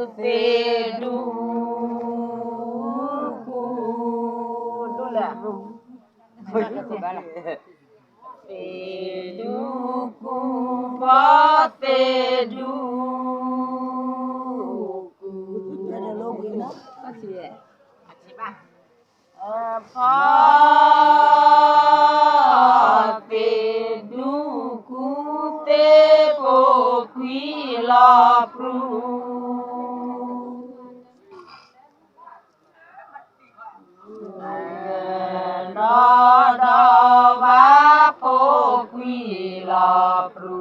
သ့ၣ်ဒူၣ်ကူၣ်, ဒိၣ်လဲၣ်, သ့ၣ်ဒူၣ်ကူၣ်, ဖီသ့ၣ်ဒူၣ်ကူၣ်, ဖီသ့ၣ်ဒူၣ်ကူၣ် သ့ၣ်ဖိခွံလီၤပြူၤ ဒီဒီဘၣ်ဖိခွံလီၤပြူၤ,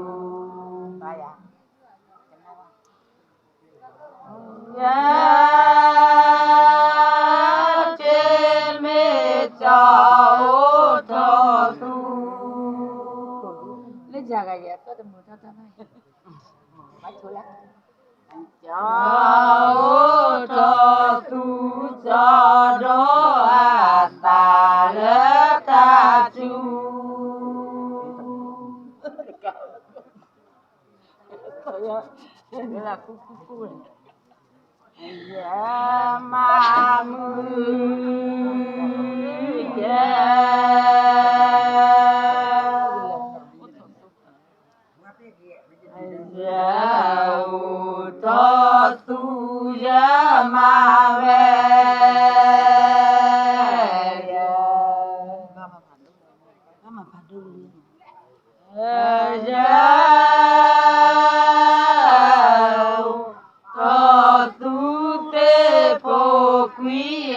ယဲက့ၤမ့ၢ်ကၠီအိၣ်ထီၣ်သူ, လၢယဂၤယဲအသီတမုာ်ထီၣ်တၢ်ဘၣ်, ကၠီအိၣ်ထီၣ်သူ ကၠီဒီးအသးလၢတၢ်စူၤ ယမၤမုာ်, ယဲ, ယအိၣ်ထီၣ်သူ ယမၤဝဲ, ယဲ, ယအိၣ်ထီၣ်သူ သ့ၣ်ဖိခွံလီၤ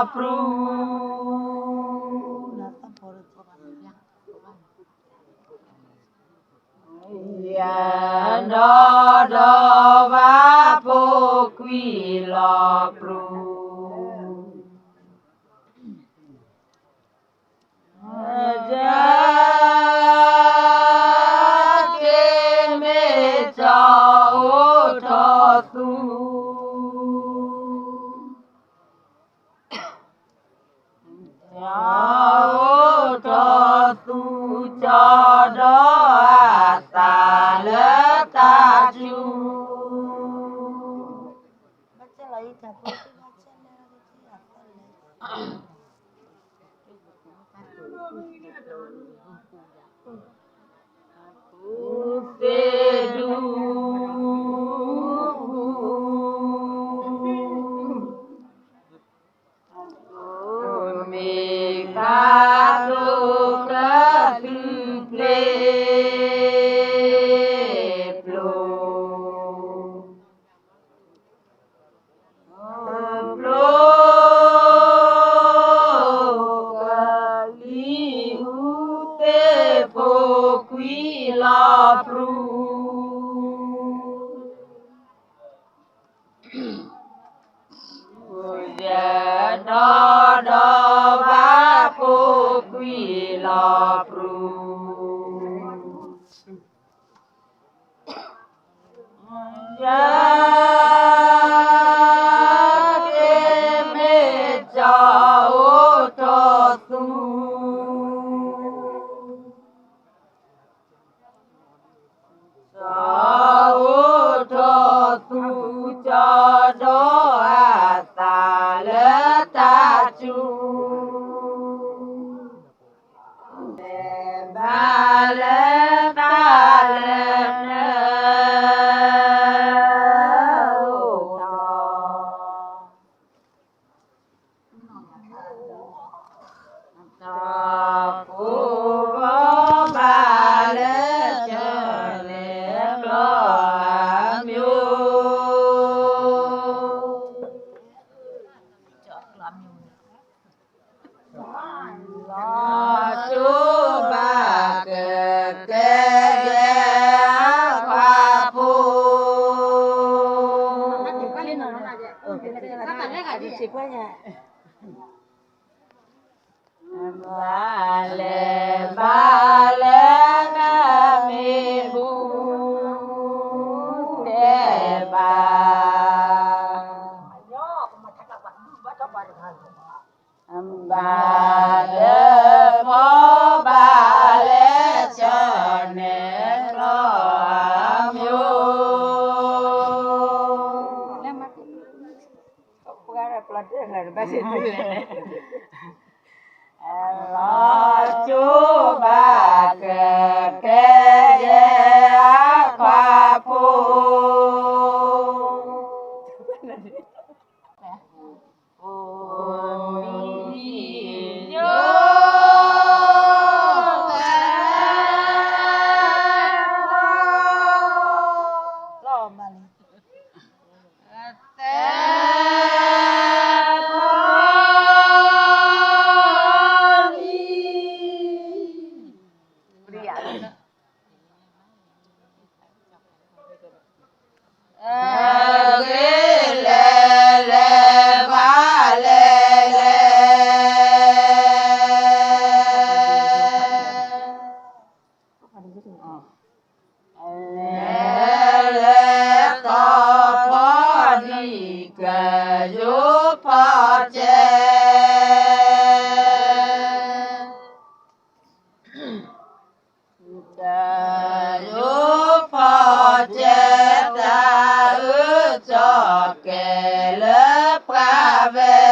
ပြူၤ ယဲဒီဒီဘၣ်ဖိခွံလီၤပြူၤ, ယဲက့ၤမ့ၢ်ကၠီအိၣ်ထီၣ်သူ ကၠီအိၣ်ထီၣ်သူ ကၠီဒီးအသးလၢတၢ်စူၤ, သ့ၣ်ဒူၣ် မ့ၢ်ခါတိၤကသုးပျ့ၤပျိၤ, ပျိၤကလံၤဟူသ့ၣ်ဖိခွံလီၤပြူၤ ယဲဒီဒီဘၣ်ဖိခွံလီၤပြူၤ, ယဲက့ၤမ့ၢ်ကၠီအိၣ်ထီၣ်သူ ကၠီအိၣ်ထီၣ်သူ ကၠီဒီးအသးလၢတၢ်စူၤ, လဲၤဘၣ်လၢသးလၢနအိၣ်ထီၣ် တၢ်ကိးဘၣ်ဘၣ်လၢကၠီၣ်နဲကျီၢ်အမျိုး, လီၤကၠိဘၣ်ကတဲယဲခွါဖိ ဘၣ်လဲၤဘၣ်လၢနမ့ၢ်ဘူးတဲဘၣ်, ဘၣ်လၢဖီဘၣ်လၢကၠီၣ်နဲကျီၢ်အမျိုး, လီၤကၠိဘၣ်ကကဲယဲၢ် အခွါဖိ အိၣ်မံယိၤ လီၤမးလံ သၢခီလံ အဂ့ၢ်လဲၣ်လဲၣ် ဘၣ်လဲၣ်လဲၣ် လဲၤသီၣ်ဖီဒံးကယိဖီစဲး ကယိဖီစဲး တၢ်အၢၣ်ကၠီကဲလၢပှၤဝဲ ကါ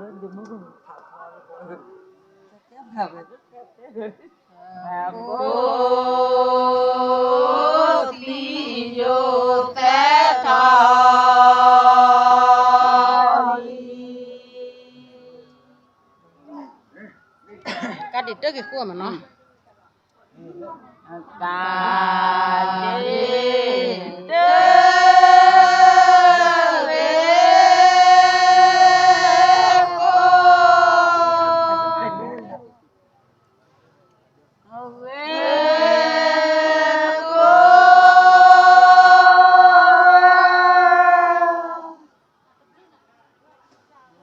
ဒံးတၢ်က့ၤဃိမးနီၤ ကါဒံးတၢ်က့ၤဃိ အဝဲ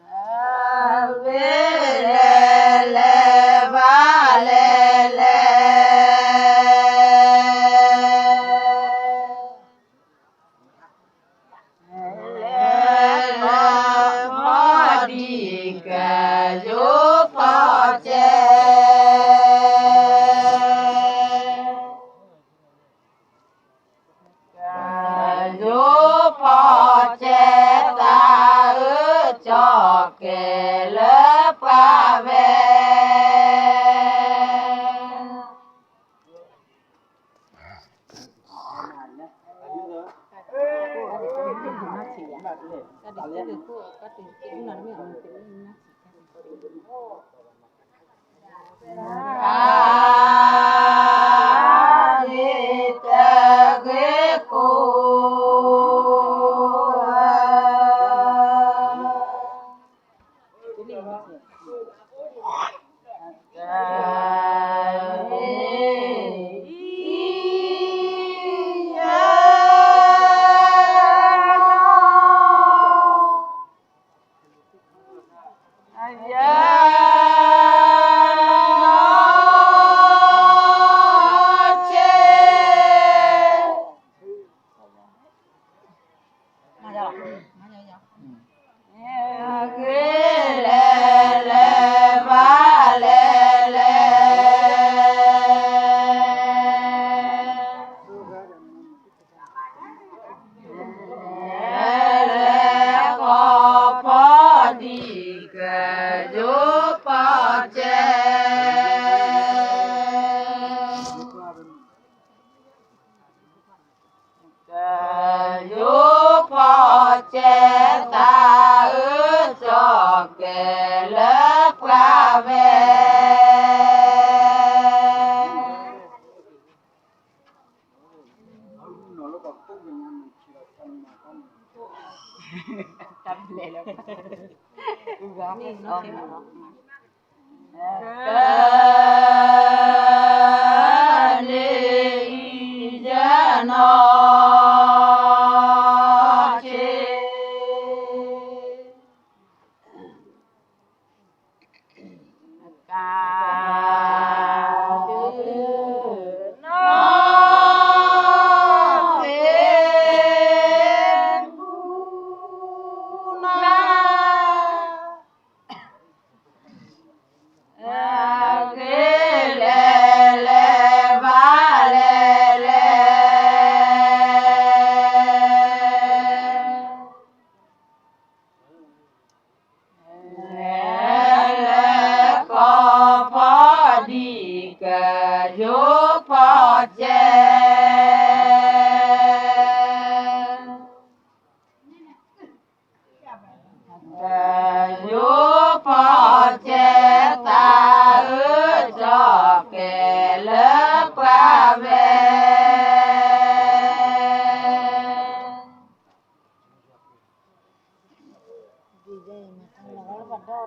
အဝဲလဲၤလဲၤဘၣ်လဲၤလဲၤ လဲၤသီၣ်ဖီဒံးကယိဖီစဲး ကယိဖီစဲး တၢ်အၢၣ်ကၠီကဲလၢပှၤဝဲ ကါဒံးတၢ်က့ၤဃိ ဂ့ၤလဲၤလဲၤဘၣ်လဲၤလဲၤ လဲၤသီၣ်ဖီဒံးကယိဖီစဲး ကယိဖီစဲး တၢ်အၢၣ်ကၠီကဲလၢပှၤဝဲ တၢ်ဘျဲးလၢ ကန့ၢ်အံၤ ယနီၢ်ဆံး က နီၢ်ဆံး အဂ့ၢ်လဲၤလဲၤဘၣ်လဲၤလဲၤ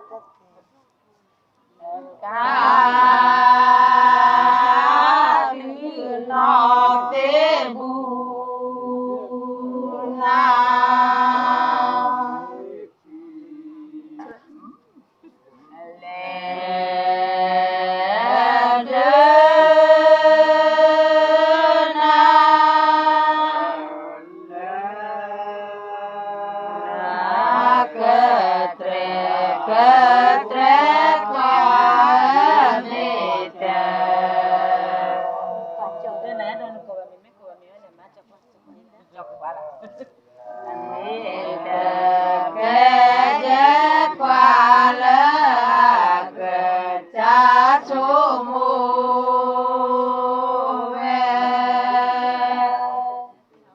ကါ တုၤနီၢ်သ့ၣ်ဘူၣ်နၤ လဲၤဒၢ နၤ ကတြဲၤ ကတြဲၤကွၢ်မ့ၢ်တၢ် မ့ၢ်တၢ်ကယဲၢ်ကွၢ်လၢအကစၢ်ဆိကမိၣ် ဝဲ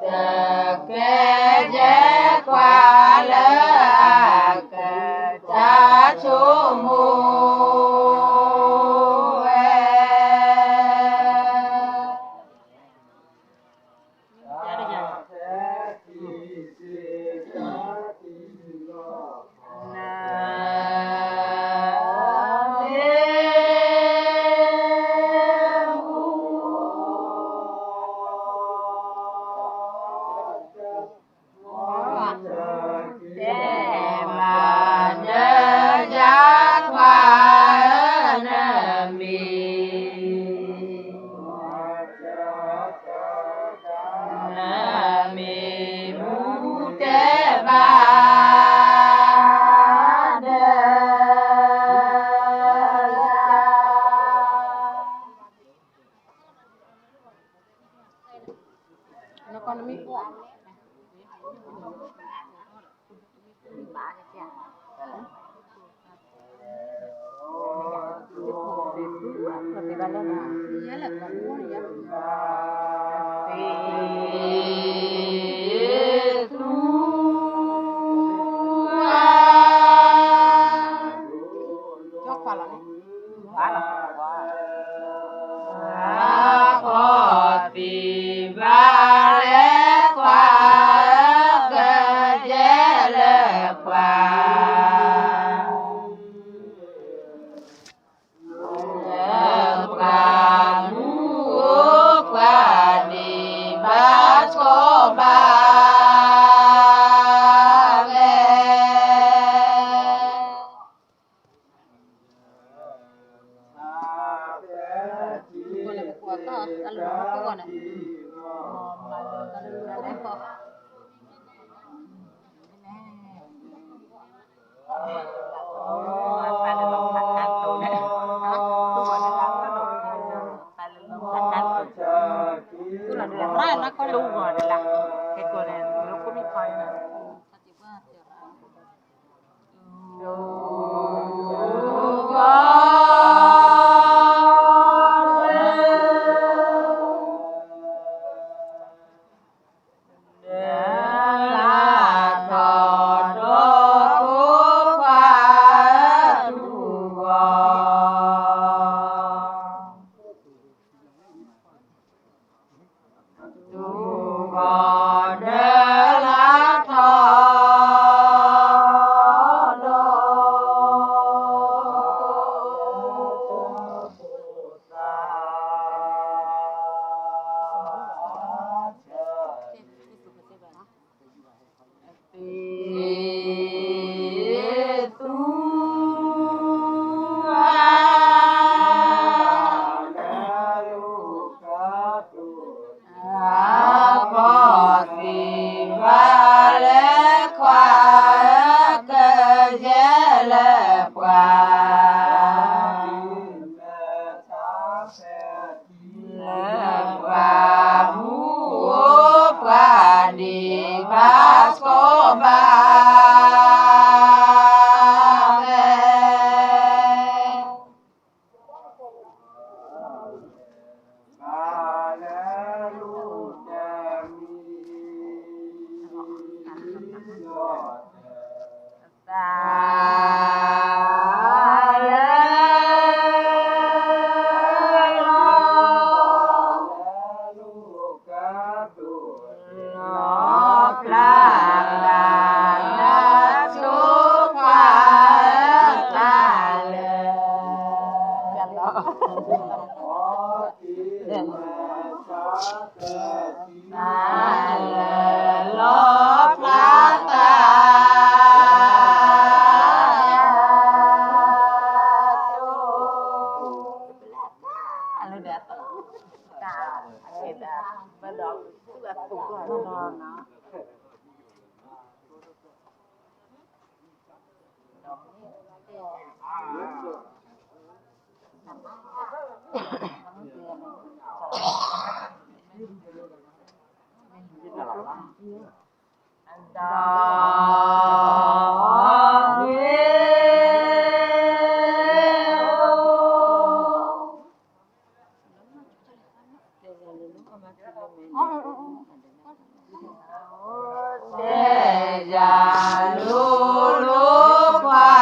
တၢ်ကယဲၢ်ကွၢ်လၢအကစၢ်ဆိကမိၣ်ဝဲ တဲမၤနၢၤယၤကွၢ်ဧၢ နမံၤ နမံၤမူတဲဘၣ်ဒီး ဒီးလၢထီၣ်ဒီး သ့ၣ်သူဧၢ, အဖီၣ်သ့ၣ်ဘၣ်လၢခွါဧၢ, ကယဲၢ်လၢပှၤ လၢပှၤမူအိၣ်ပှၤဒံးဘၣ်ကိးဘၣ် သးလၢ လီဖျါသး လၢဆိခွါသးလၢ သးလၢလီဖျါသး အလၢဒၣ် တၢ်အကဲဒၣ် ဘၣ်ဒီး သူၣ်အသူၣ်ကီၢ်နီၤနီၤ တဲယၤလိၤလိၤ လိၤလိၤခွါ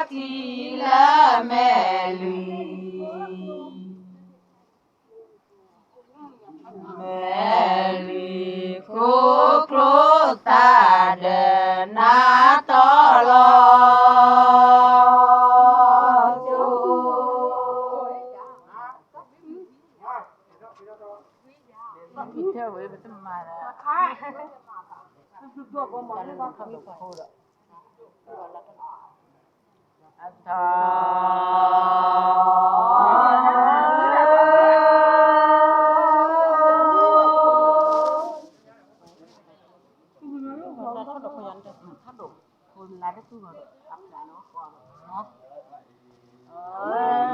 ဧၢ, အီၣ်ဘၣ်ထံလၢမဲာ်လွံၢ်, မဲာ်လွံၢ်ခိၣ်ကျိသၣ်ဒီးနၤတီလီၤ ကံၢ်ထၢၣ်ဝဲ ပတမၤဒီး အထီ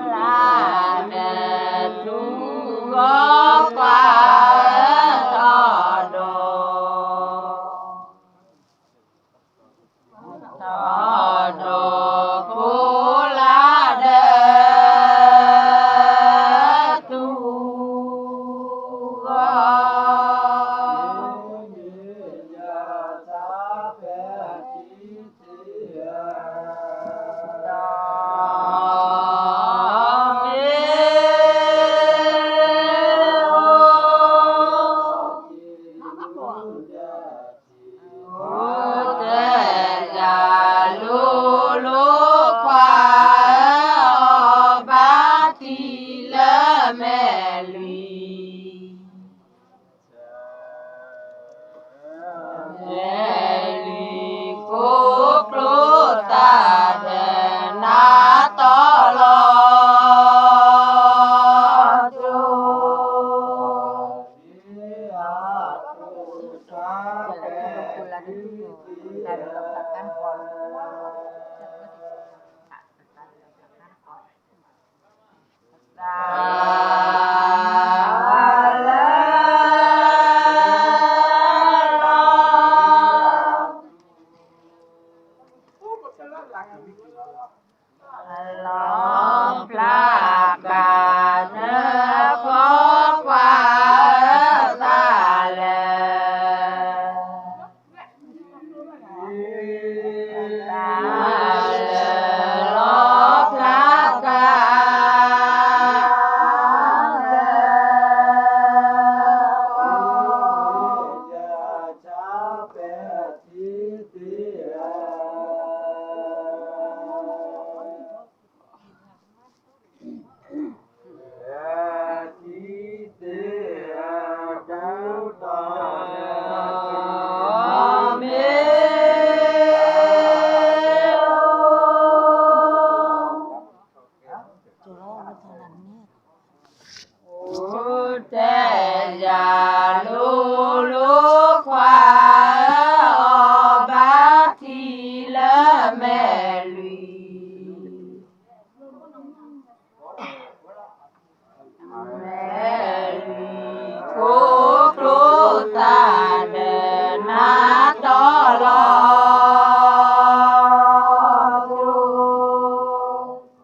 လၢနတူၢ်ဂီၤကွၢ်ထီၣ်ဒီး ထီၣ်ဒီးဖိလၢဒၢး အိၣ်တယၤလိၤလိၤခွါဧၢ, အီၣ်ဘၣ်ထံလၢမဲာ်လွံၢ်, မဲာ်လွံၢ်ခိၣ်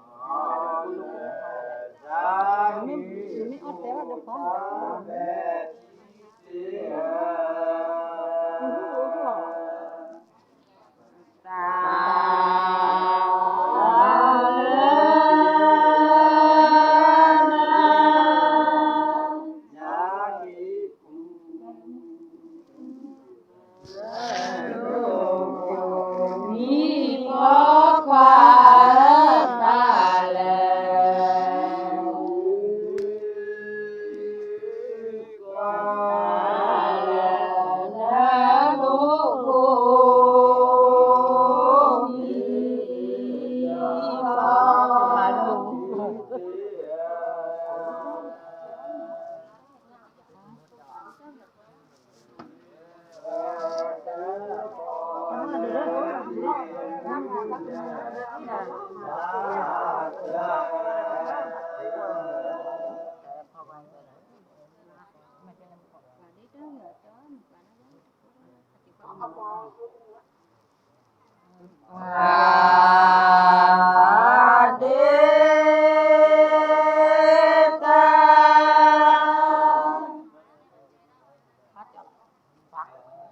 ကျိသၣ်ဒီးနၤတီၢ်လီၤ. တၢ်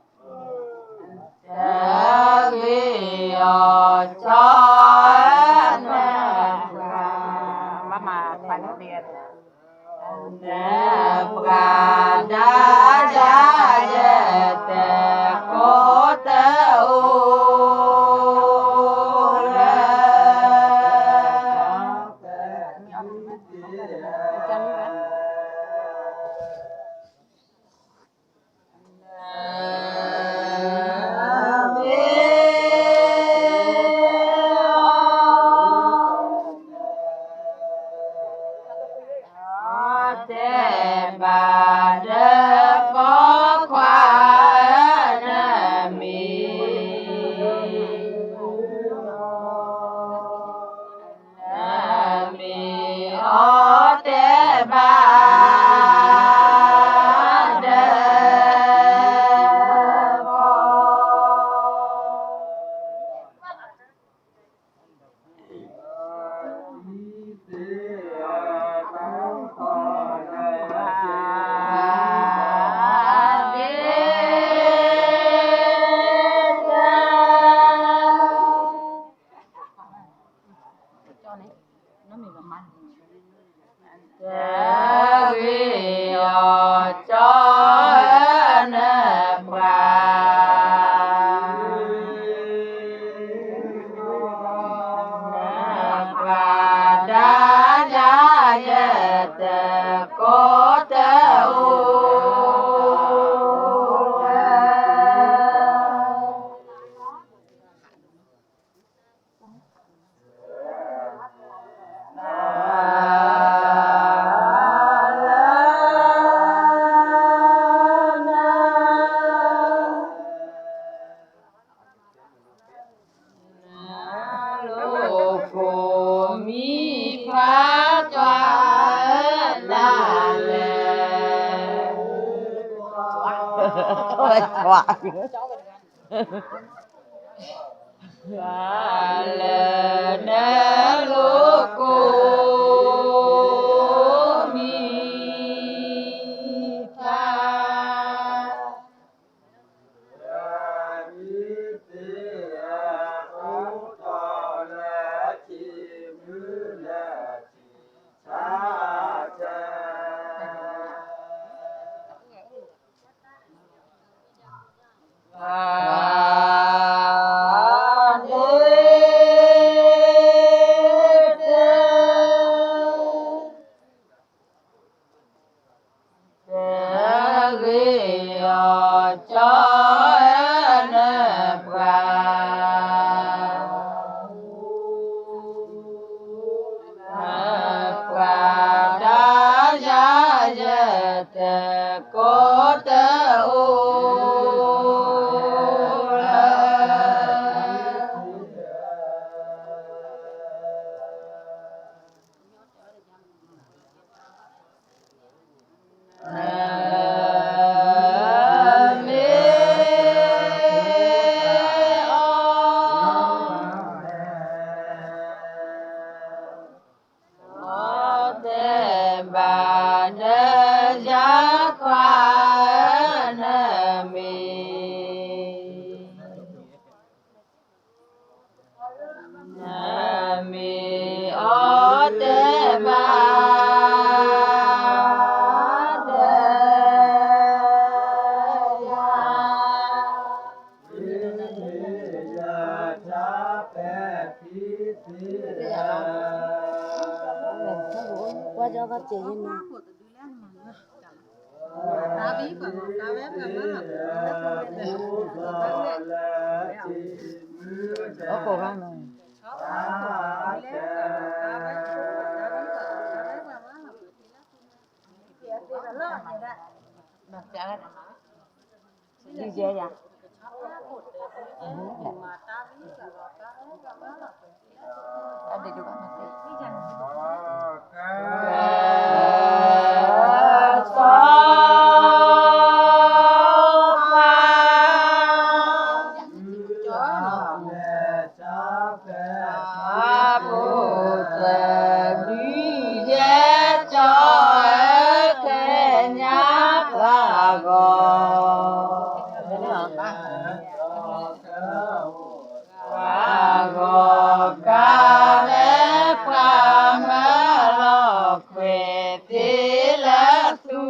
ဂ့ၢ်အီၤကၠီဧၢ, နပှၤဒါဒါယတကိးတၢ်အိၣ် တဲဘၣ်ဒီးပိာ်ခွါဧၢ, နမ့ၢ် နမ့ၢ်အီၤတဲဘၣ်ဒီးပိာ်ခွါ တၢ်ဂ့ၢ်အီၤကၠီဧၢ, နပှၤ နပှၤဒါဒါယတကိးတၢ်အိၣ် လိၣ်ကိးမံၤဖးကွၢ်တၢ်လဲၣ် တၢ်လၢနလိၣ်ကိးမံၤဖး တၢ်ဂ့ၢ်အီၤကၠီဧၢ, နပှၤ နပှၤ ဝါကီကီစ့ယနီၤ, အကိၢ်ဂၤနီၤ, ဒ်ယဲယၤ, အဒိဒ်ဘၣ်မၤသ့, စီၤပၤ အပူၤတဒုယဲၢ်ကၠီဧၢ ကညးပှၤဂီၤ, ပှၤဂီၤကၤဝဲပှၤမၢလီၤခွဲးသ့လၢသူ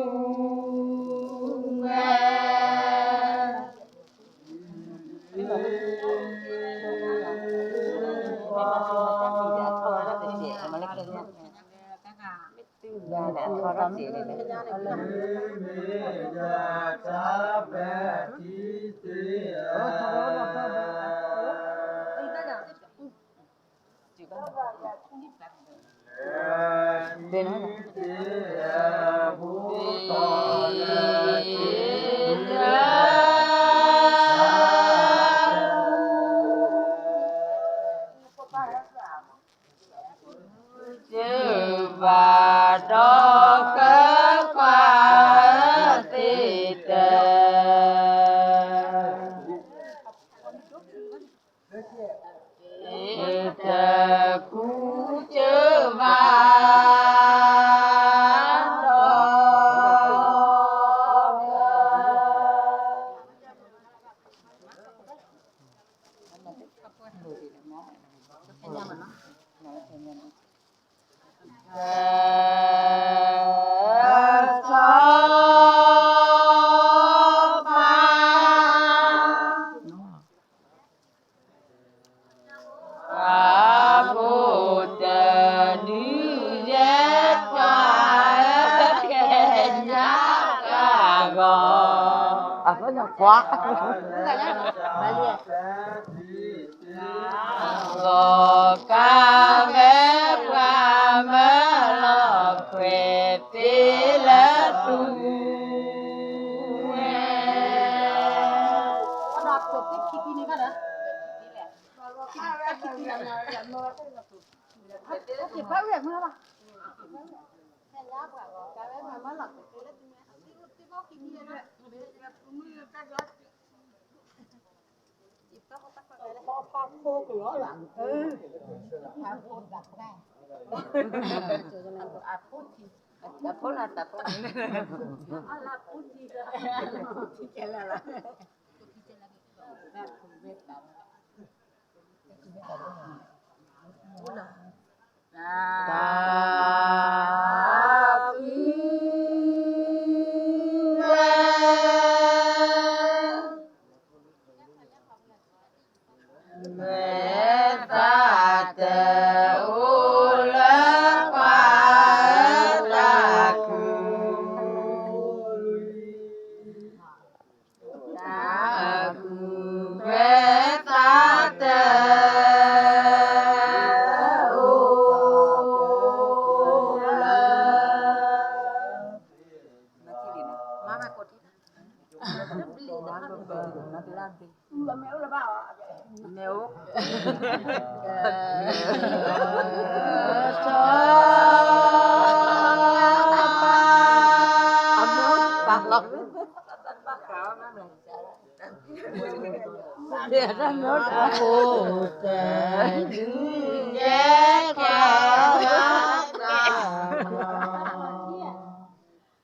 ဝဲ စၢၤဘၣ်ဒီးဃၢကွၢ်သ့ၣ်တ တကူစၢၤဘၣ်ဒီး စီၤပၤ ပှၤဂီၤတဒုယဲၢ်ကွၢ်ဧၢ ကညးပှၤဂီၤ, အဃိန့ၣ်ကွၢ် ဂီၤကၤဝဲပှၤမၢလီၤခွဲးသ့လၢသူဝဲ တၢ် မ့ၢ်သးတအိၣ်လၢပှၤတၢ်ခု တၢ်ကူၣ်ခွဲးသးတအိၣ်လၢ မ့ၢ်အိၣ် စီၤပၤ တၢ်အိၣ်တဒုယဲၢ်ကွၢ်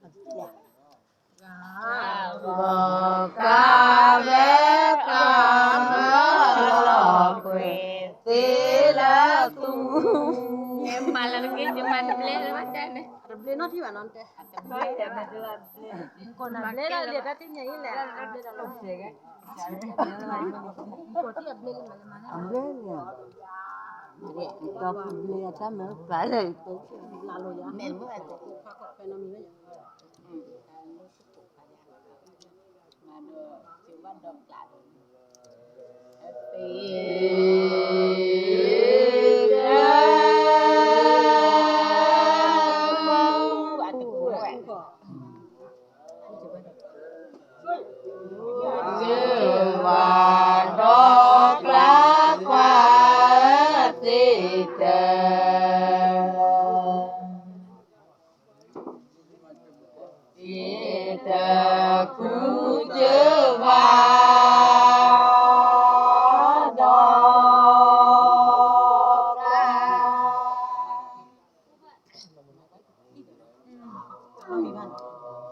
ဂီၤကၤဝဲပှၤမၢလီၤခွဲးသ့လၢသူ မၤလၢတက့ၢ် ယမၤတဘျဲလၢဘၣ်န့ၣ် တဘျဲနီၢ်ထံၣ်ဘၣ်နီၢ်တဲ ကိၢ်နၤဘျဲလီၤ လံာ်တၢ်ထံၣ်ညါအံၤလဲၣ် ကိၢ်ထံၣ်အဘျဲလံမၤလၢမၤန့ၣ် အဘျဲလံ ဒီးပျ့အတၢ်မၤပာ်လၢ ယွၤဒီးကျါခွါသ့ၣ်တ သ့ၣ်တကူကဝၤဒီးကျါ ကစီ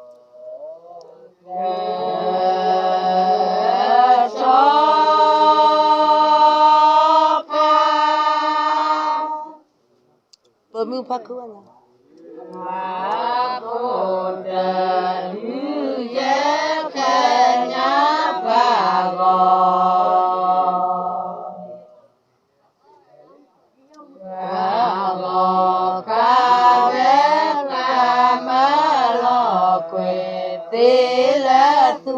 ၤပၤ ပမုၢ်ဖးခုဝဲလီၤ. ပှၤဖိတဒုယဲၢ်ဖဲညါပှၤဂီၢ်, ပှၤဂီၢ်ခါဝဲပှၤမၢလီၤကွဲၤသ့လၢသူ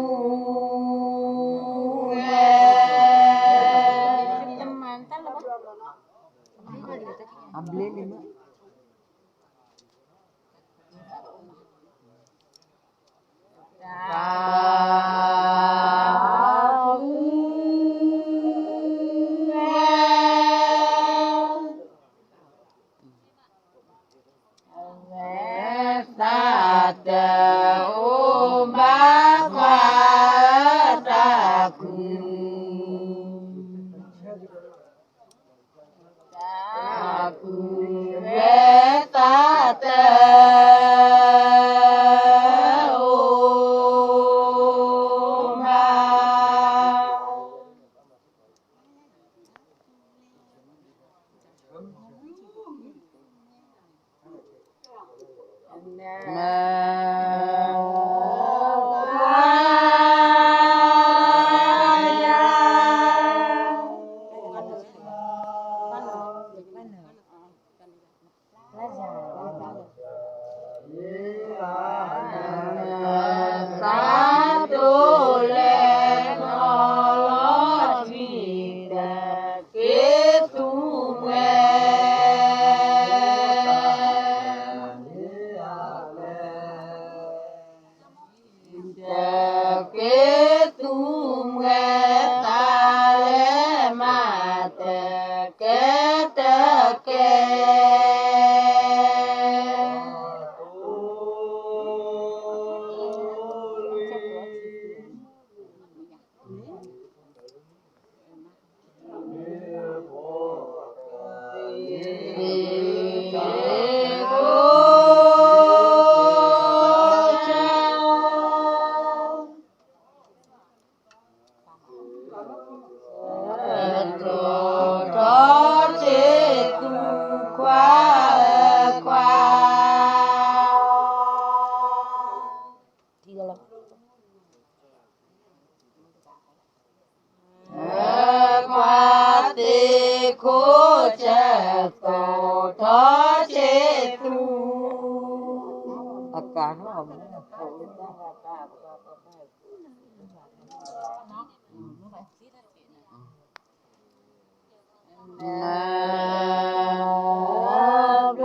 ဝဲ အဘျ့လံမး တၢ် ဝဲသးတအိၣ်ဘၣ်ခွါတၢ်ခု တၢ်ခုဝဲသးတအိၣ်ဘၣ် သးတိလဲၤနီၢ်လီၤထံ တက့ၤသူမှဲ တက့ၤသူမှဲ သးလဲၤမၤတကဲ တကဲ ထီၣ်ဆ့သူခွါခွါ ခွါသ့ၣ်ခိၣ်စၢၤသိး ထီၣ်ဆ့သူ အကါထီၣ် နဘ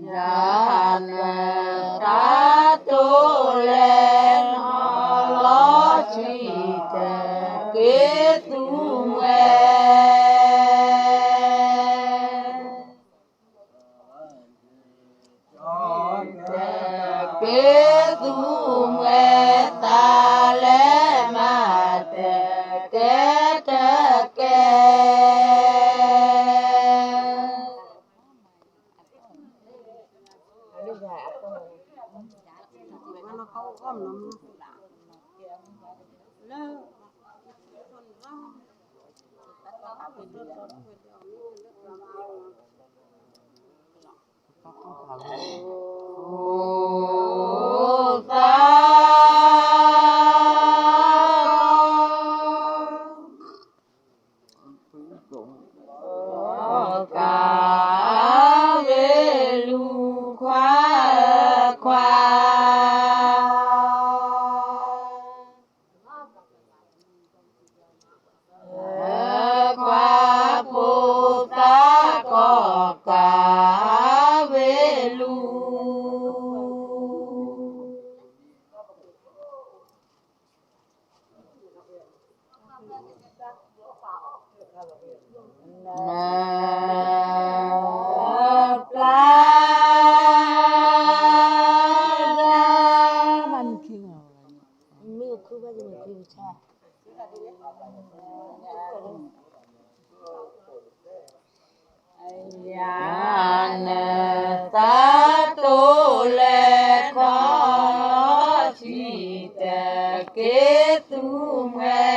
ျါလၢ ယၤနသးတိလဲၤ နီၢ်လီၤထံ တက့ၤသူမှဲ တက့ၤသူမှဲ သးလဲၤမၤတကဲ တကဲ လၢ နပျါဒၣ် မ့ၢ်ခုဘၣ်ယမ့ၢ်ခုဆါ ယၤနသးတိၢ်လဲၤခီလီၤထံ တက့ၢ်သူမှဲ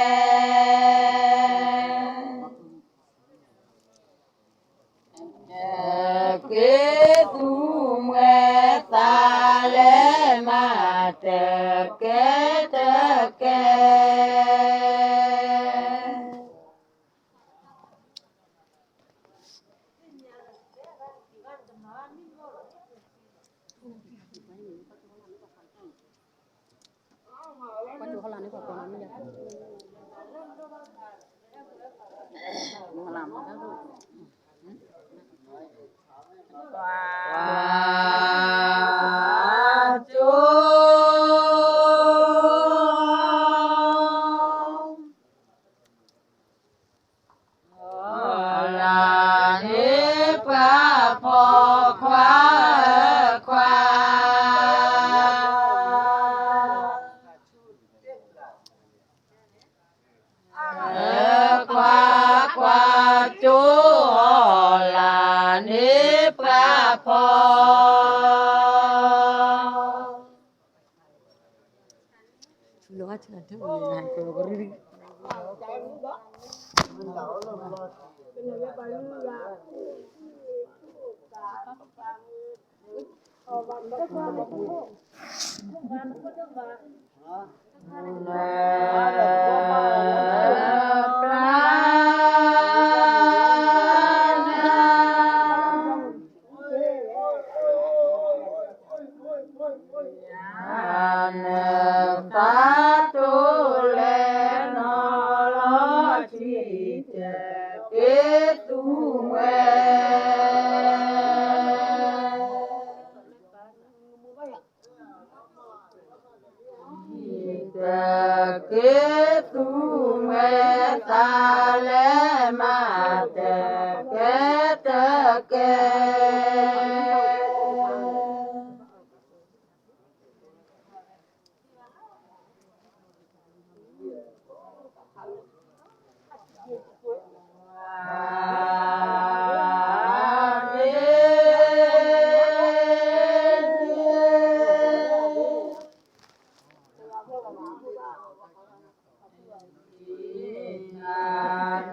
တက့ၢ်သူမှဲ သးလဲၤမၤတကဲတကဲ လၢန့ၣ်ပှၤဖီခွါဧၢခွါ ခွါခွါကၠိအီၤ လၢန့ၣ်ပှၤဖီ နသးတိၢ်လဲၤနီၤလီၤထံ တက့ၢ်သူမှဲ တက့ၢ်သူမှဲ သးလဲၤမၤတကဲတကဲ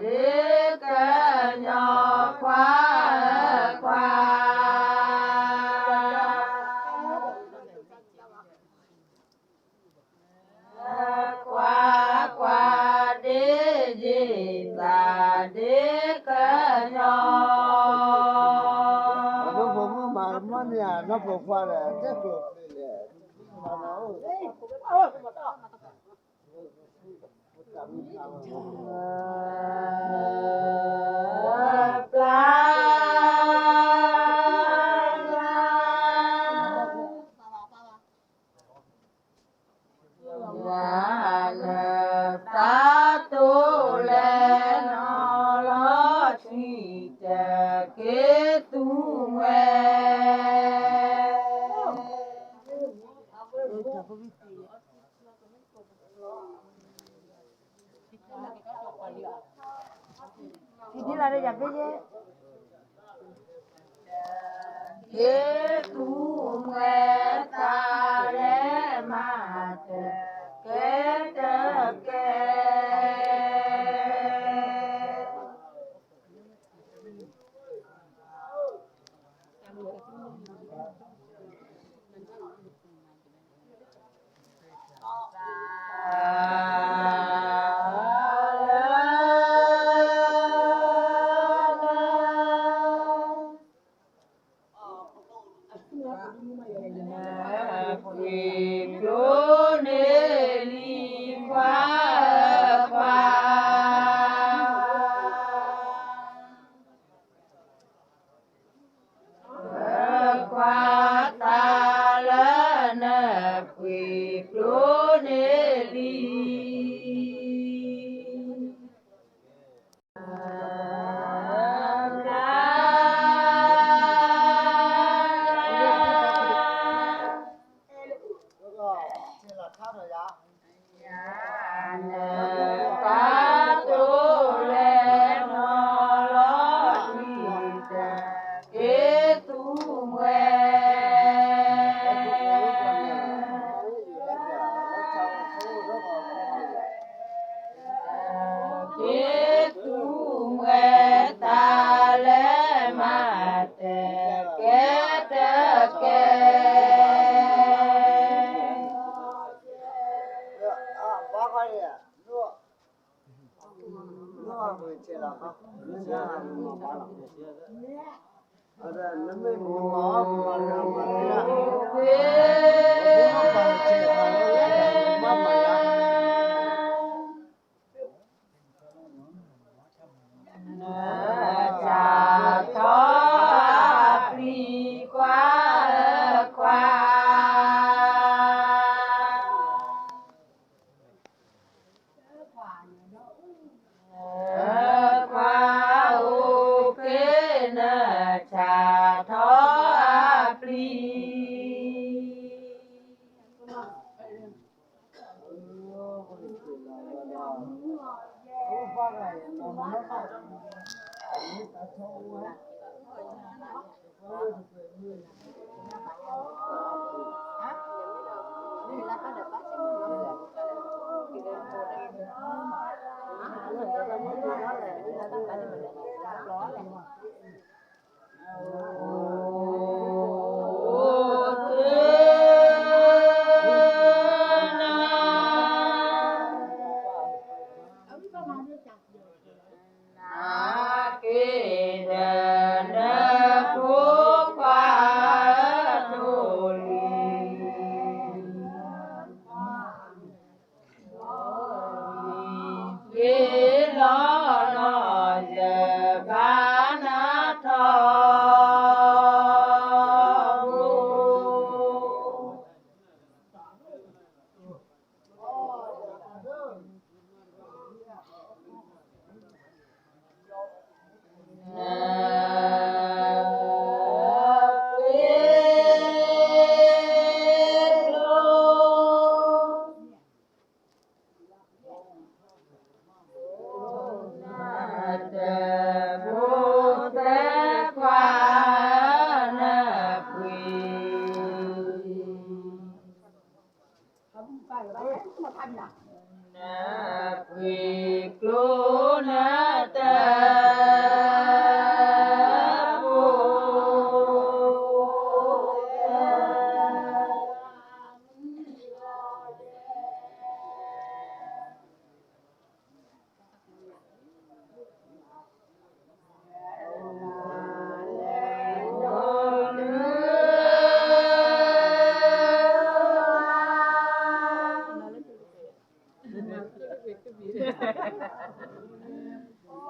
ဒ်ကညီခွါခွါ ခွါခွါ ဒ်ယသးဒ်ကညီ ဖိမုၣ်မၤမီၢ်န့ၣ် နီၢ်ဖိခွါဒီး တဲကျိၤလဲၣ် ပျါ ယၤနသးတိၢ်လဲၤနီၤလီၤထံ တက့ၢ်သူမှဲ က့ၤသူမှဲ သးလဲၤမၤတကဲတကဲ ကျိန့ၢ်လံခွါ နစးထီၣ်အပျံၤခွါခွါ ခွါအိၣ်ဖဲ နစးထီၣ်အပျံၤနာ်က့ၤဒီးနဖိခွါထိၣ်လွံၢ် က့ၤလီၤနီၢ် ယဘၣ်နၤထီဘိ နပှ့ၤကျိ နတဖိသၢခွါ နပှ့ၤ နပှ့ၤကျိ နတဖိ က့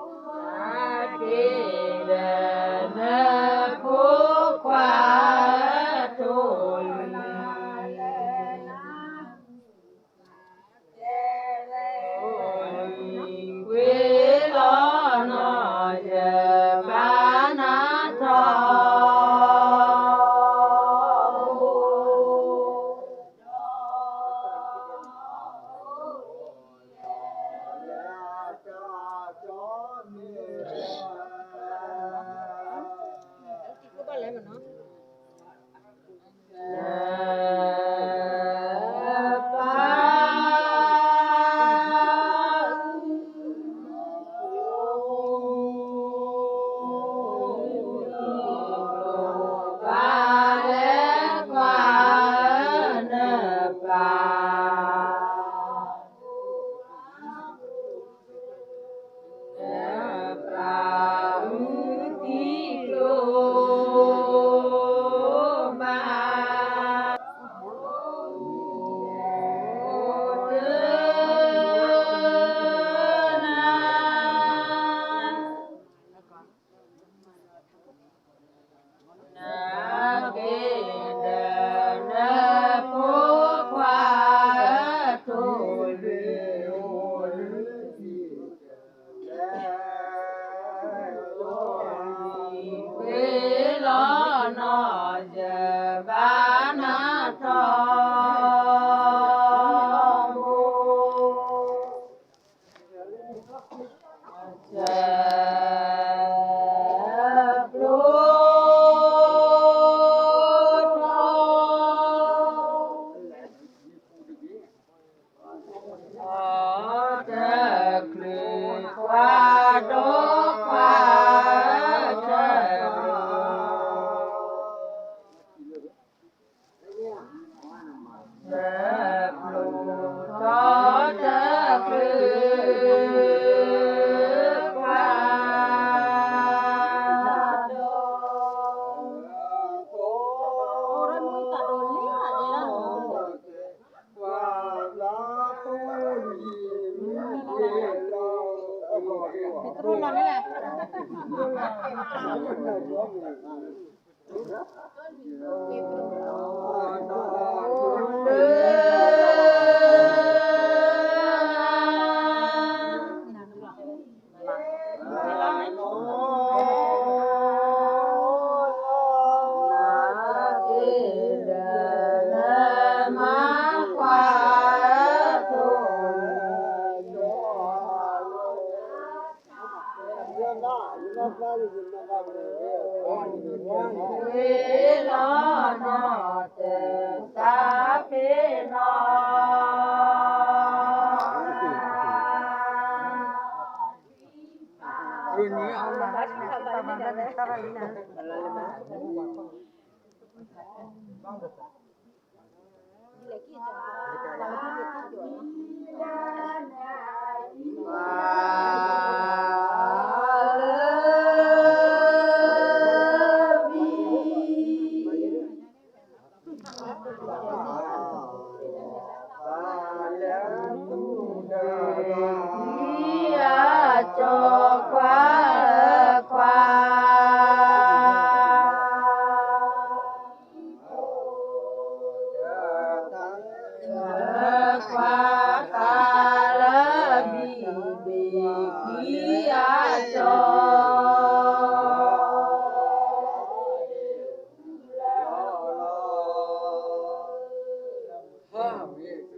ၤဒီးနဖိခွါထိၣ်လွံၢ် ကွ့ၤလီၤနီၢ် ယဘၣ်နၤထီဘိ ကွ့ၤလီၤနီၢ် ယဘၣ်နၤထီဘိ တချုးခွါဒီးခွါ တချုးထီၣ်တ ခွါသးအၢ ကၠီၣ်ခဲ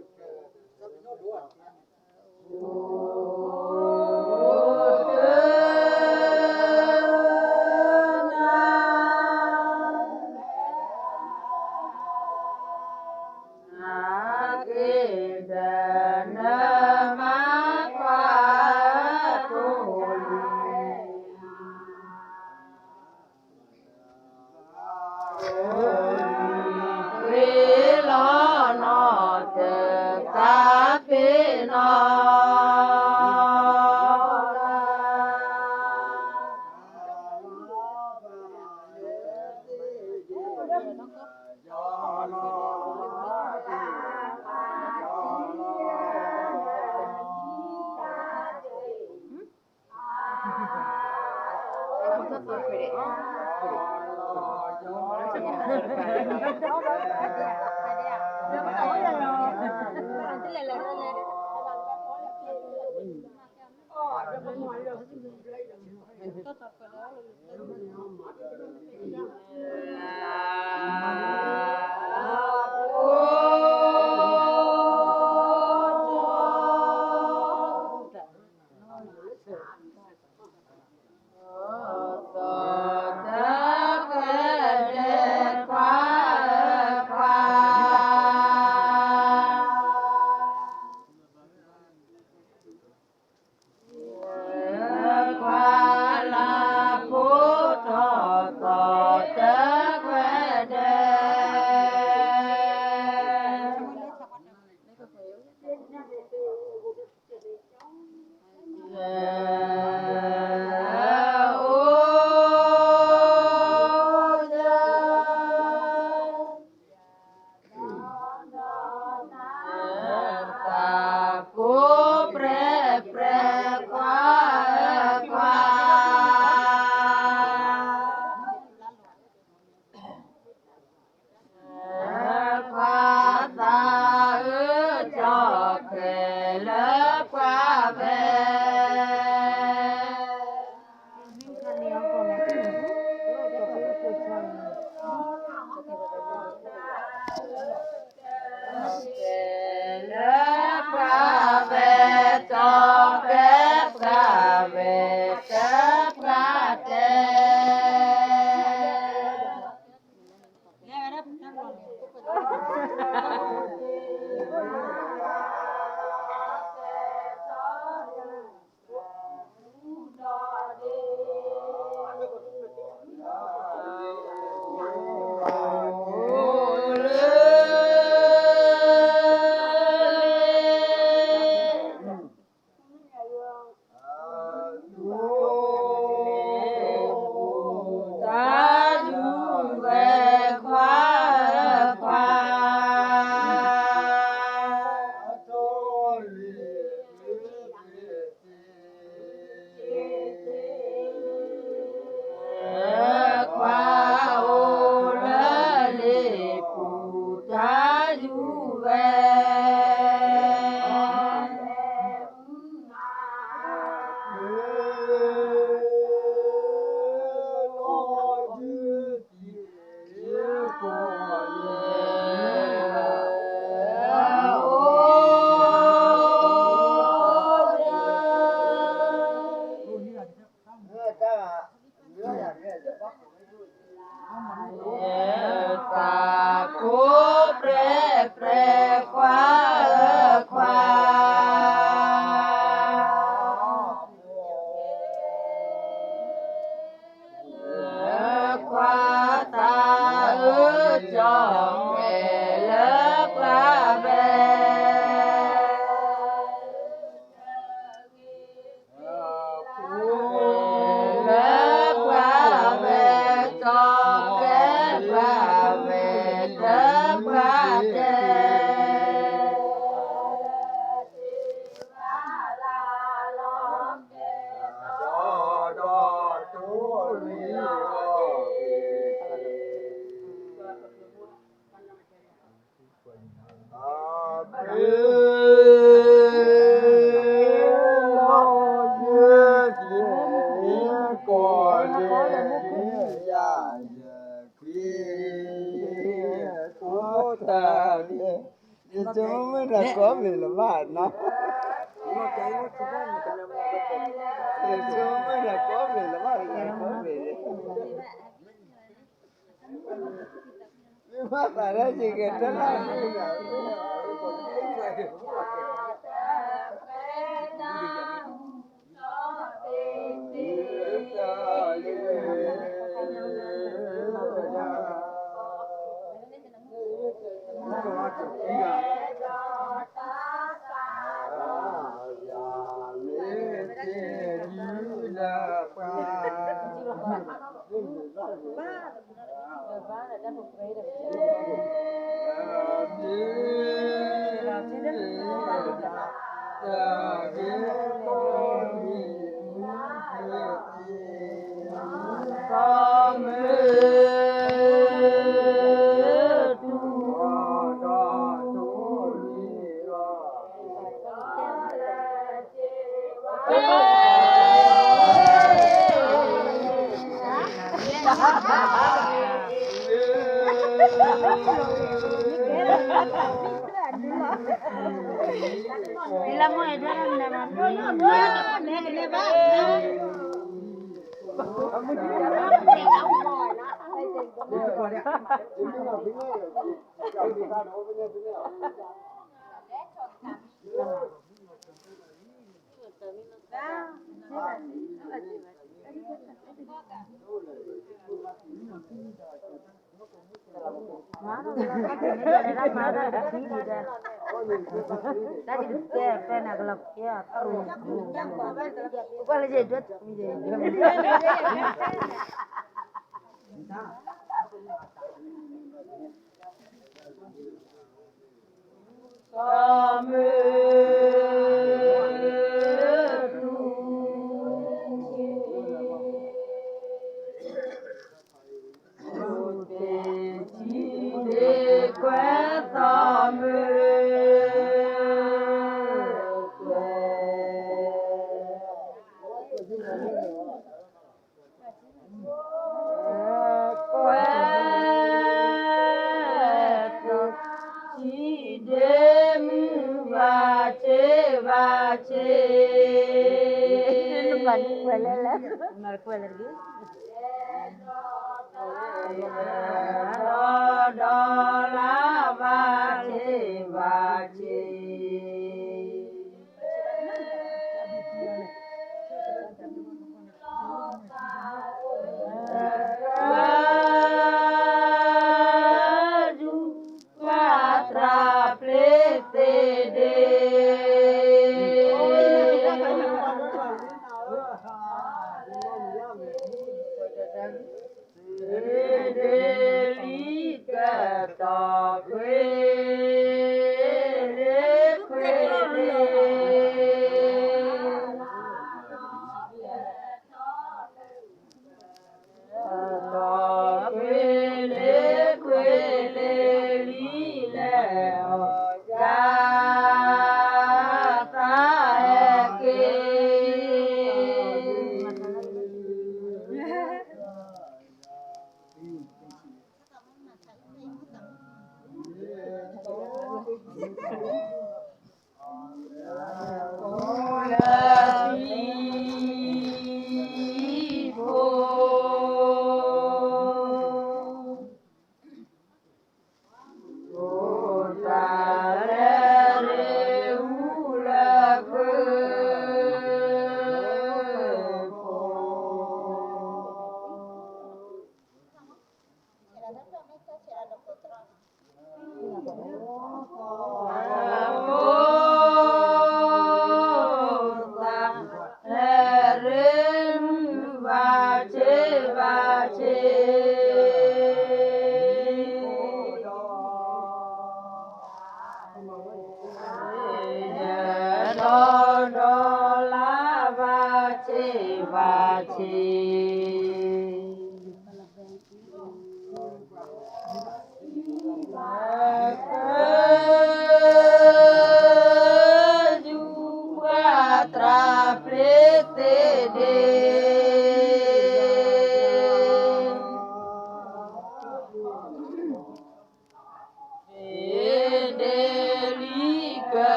လၢပှၤဝဲလၢပှၤဝဲ ကၠီၣ်ခဲပှၤဝဲ တပှၤတဲ ဆိမိၣ်မ့ၢ်တၢ်ကိးမံၤလၢၤဘၣ်နီၤ, ဆိမိၣ်မ့ၢ်တၢ်ကိးမံၤလၢၤဘၣ်, တၢ်ကိးမံၤ, မ့ၢ်ဘၣ်သးဒၣ်ယကဲတၢ်လၢ်န့ၣ်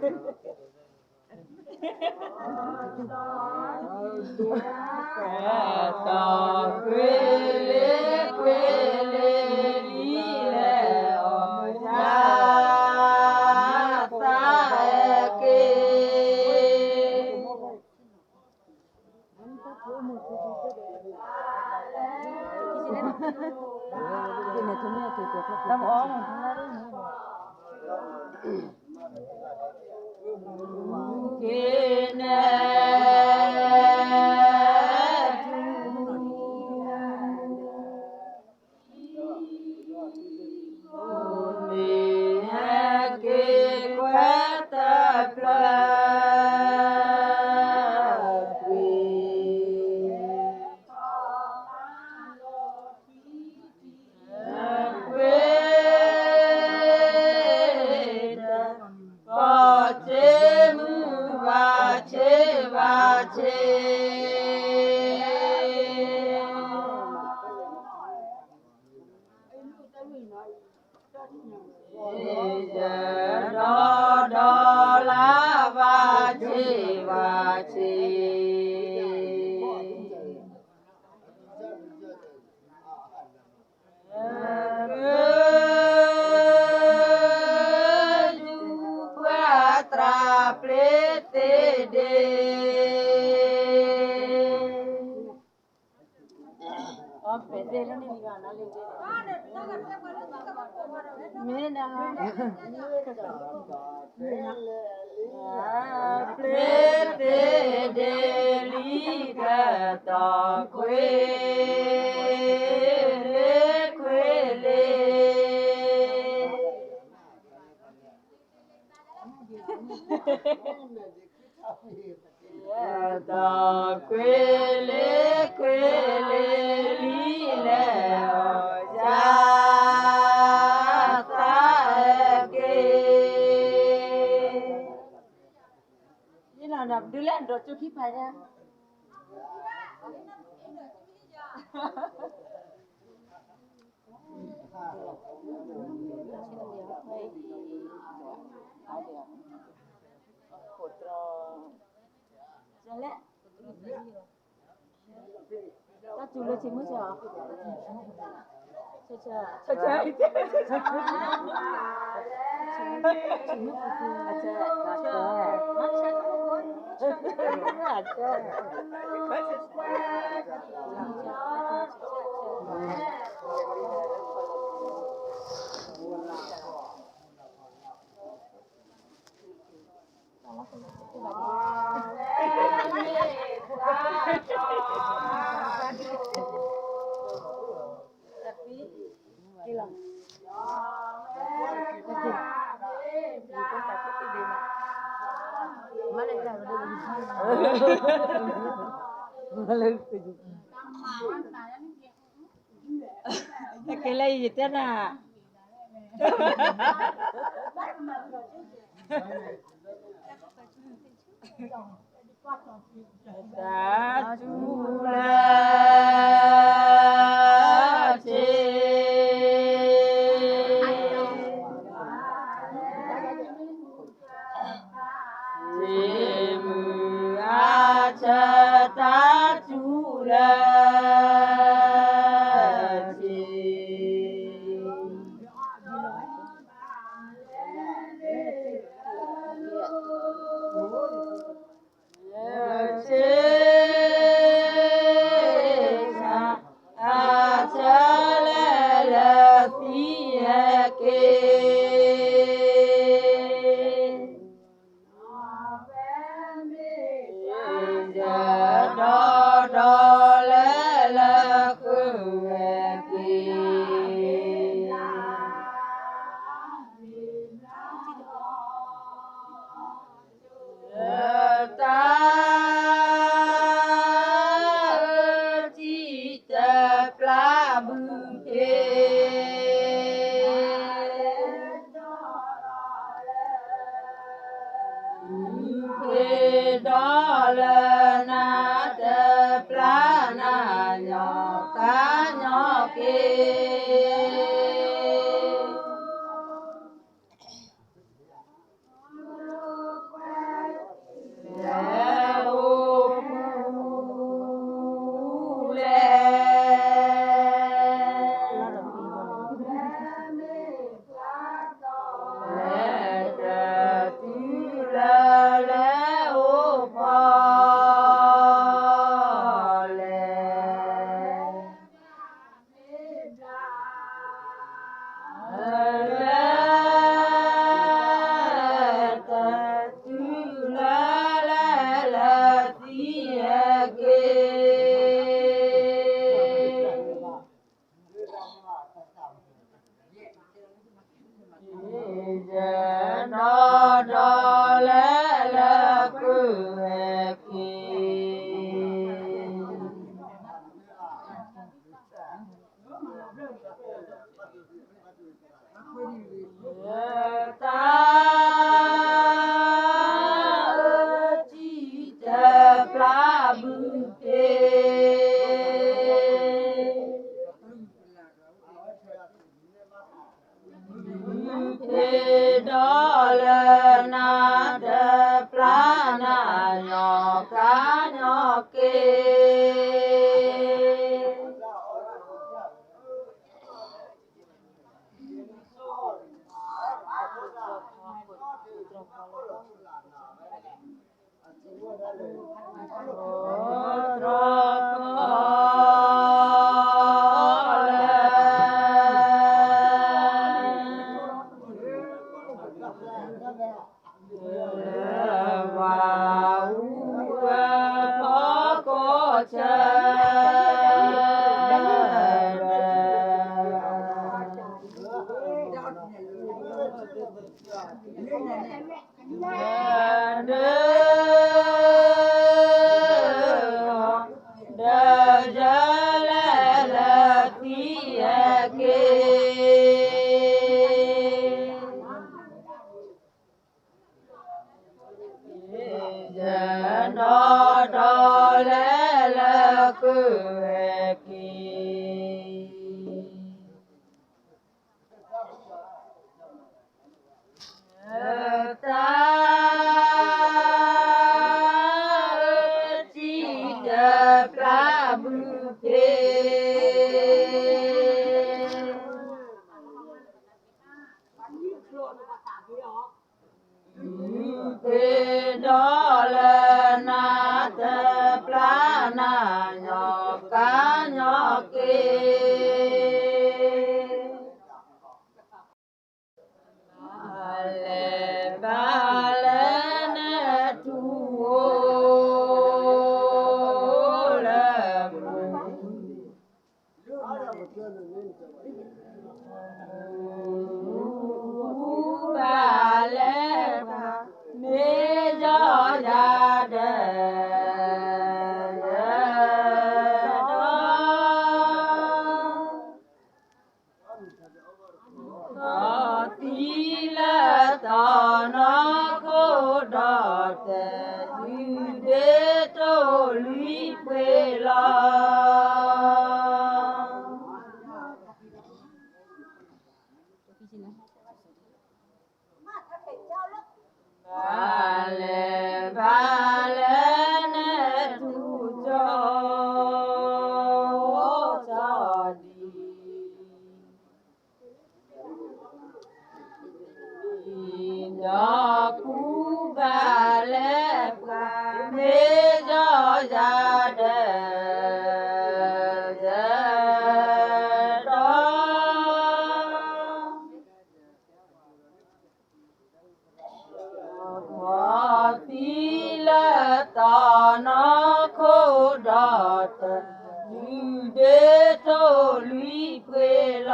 ဒီးဒီးလၢဘၣ်ဆ့ဘၣ်ဆ့ ယူၤပှၤသရၣ်ပျ့ၤသ့ၣ်ဒ့ မ့ၢ်နၤ ပျ့ၤသ့ၣ်ဒ့လံကတီၢ်ခွ့လ့ခွ့လ့ တီၢ်ခွ့လ့ခွ့လ့လံလဲၣ် အီၣ်ယၤသးက့ၤ ဒ်လဲၣ်ဒီးကၠိခံဖးဒၣ် တၢ်စူၤလၢဆံမုၢ်ဆါ ကဲလၢယတဲနၤ တၢ်စူၤလၢဆံ ဆံမုၢ်အဆၢတၢ်စူၤလၢဆံ က့ၤ ဃ့ဒီးလၢနၤတပျၢ်နၤညီကါညီက့ၤ ဘၣ်လဲၤဘၣ်လဲၤဘၣ် မ့ၢ်ယီၤယၤဒၢး ယဲဒီး ဒီးသံလၢတၢ်နီၢ်ခိဒီးတၢ် ယူၤဒ့တအိၣ်လွံၢ်ပှ့ၤလီၤ. ဘၣ်လဲၤဘၣ်လဲၤနထူၣ်ကၠီ ကၠီဒံး ဒီးကူဘၣ်လဲၤပှၤ မ့ၢ်ယီၤယၤဒၢး ယဲဒီး ဒီးသံလၢတၢ်နီၢ်ခိဒီးတၢ်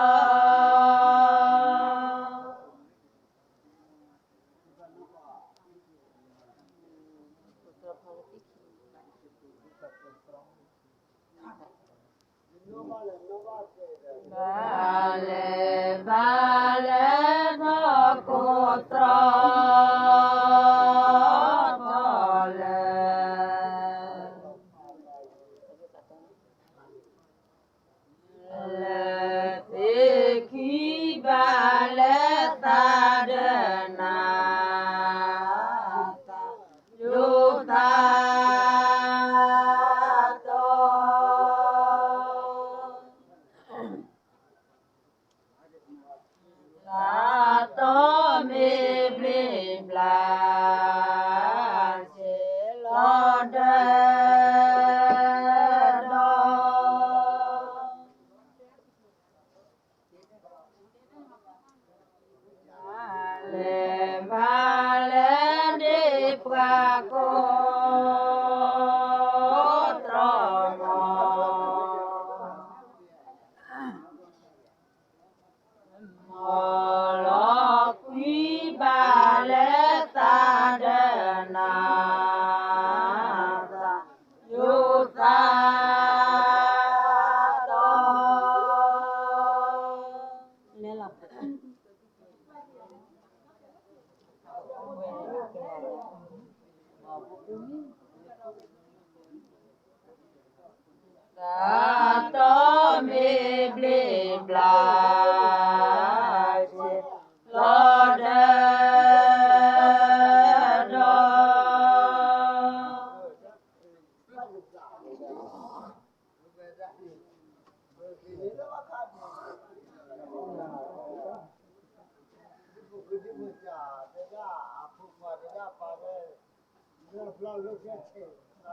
ယူၤဒ့တအိၣ်လွံၢ်ပှ့ၤလီၤ. ဘၣ်လဲၤဘၣ်လဲၤဒီးကိးတြီ ထီၣ်လဲၤ လၢသ့ၣ်ခံဘၣ်လဲၤသးဒီးနၤ သးယိၤသးတီ သးတီမ့ၢ်ဘျ့ဘျါ ဆဲးလီၤဒၢးဒီး လဲၤဘၣ်လဲၤဒ့ပှၤကိးတြီမီ မီၤလီၤကွံဘၣ်လဲၤသးဒီးနၤ သးယိၤသးတီ လဲၤလီၤ သးတီမ့ၢ်ဘျ့ဘျါ ဆဲးလီၤဒၢးဒီး ဂ့ၤန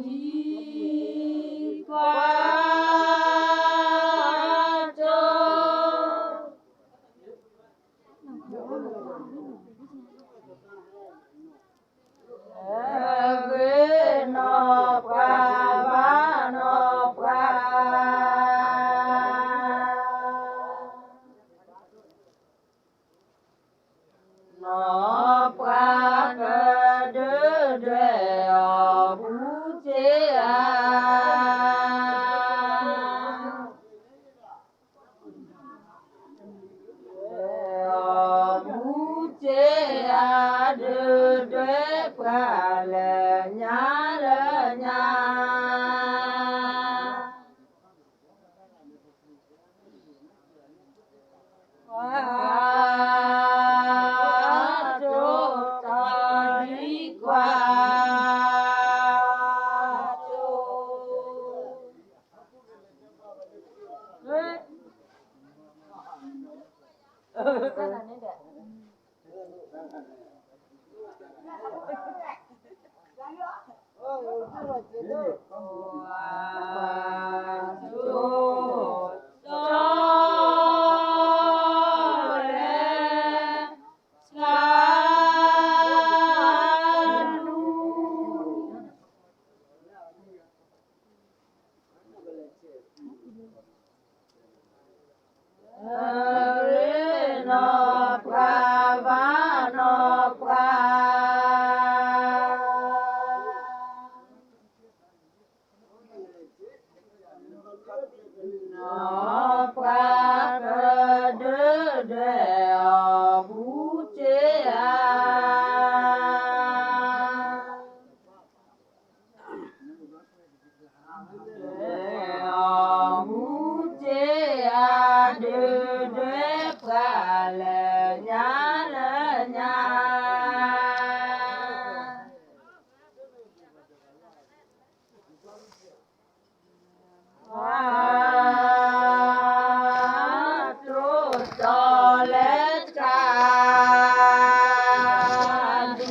ီၢ်ပှၤဘၣ်နီၢ်ပှၤ နီၢ်ပှၤကဒုးဒွဲၣ်အီၤဘူးက့ၤဧါ အီၤဘူးက့ၤဧါ ဒုးဒွဲၣ်ပှၤလၢညါလၢညါ ပှၤ နီၢ်ပှၤဘၣ် နီၢ်ပှၤ နီၢ်ပှၤပဒုးဒွဲၣ်အီၤ ဘူးစ့ဧါ. ဒွဲၣ်အီၤ ဘူးစ့ဧါ, ဒုးဒွဲၣ်ပှၤလၢညါလၢညါ ပှၤကျိၣ်စ့လၢတၢ်ဒ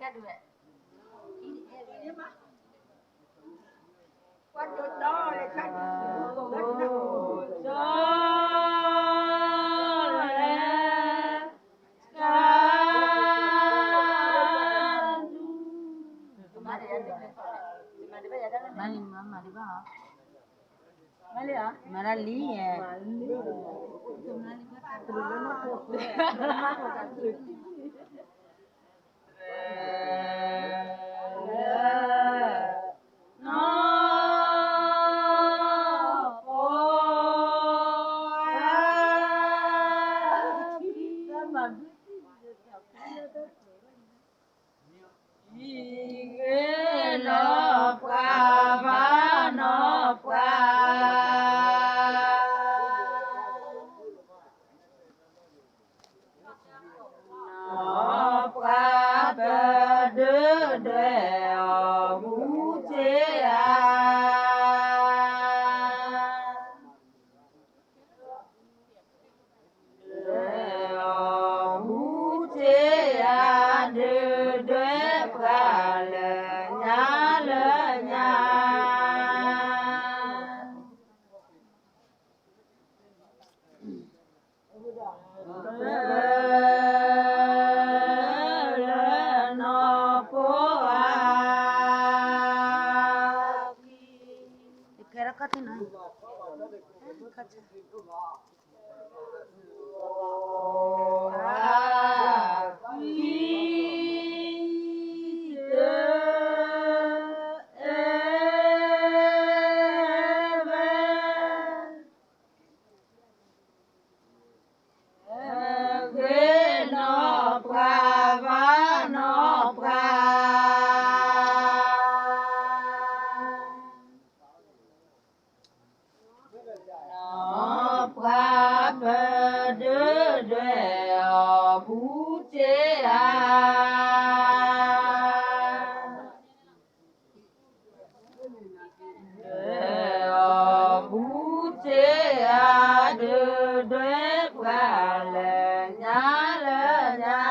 ူ လၢနီၢ်ပှၤ မၤလံ မၤလံ မၤလံ မၤလံ မၤလံ မၤလံ နီၢ်ပှၤဘၣ် နီၢ်ပှၤ နီၢ်ပှၤ နီၢ်ပှၤပဒုးဒွဲၣ်အီၤ ဘူးစ့ဧါ. ဒွဲၣ်အီၤ ဘူးစ့ဧါ, ဒုးဒွဲၣ်ပှၤလၢညါလၢညါ လၢနီၢ်ပှၤ ကဲထီၣ်ခီၣ်ထံးနီၤ ခီၣ်ထံး ဂ့ၤနီၢ်ပှၤဘၣ် နီၢ်ပှၤ နီၢ်ပှၤပဒုးဒွဲၣ်အီၤ ဘူးစ့ဧါ. ဒွဲၣ်အီၤ ဘူးစ့ဧါ, ဒုးဒွဲၣ်ပှၤလၢညါလၢညါ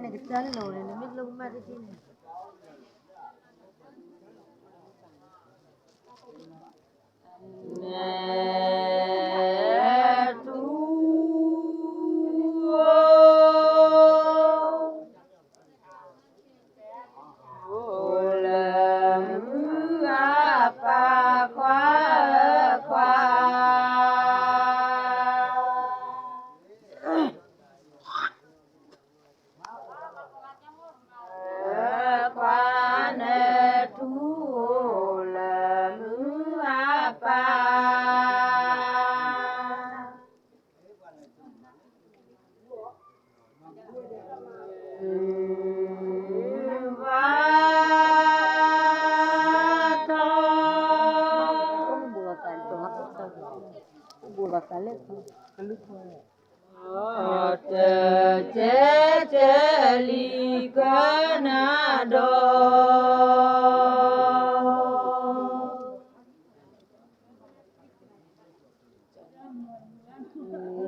နကစၢ်လီၤန့ၣ် နမ့ၢ်လိၣ်ကမၣ်တထံၣ်န့ၣ် လၢမုၢ်အပၢ်ခွါဧၢခွါ ခွါနထူအိၣ်လၢမုၢ်အပၢ် ဘၣ်ထီၣ် တကဲကဲလံကနၤဒီး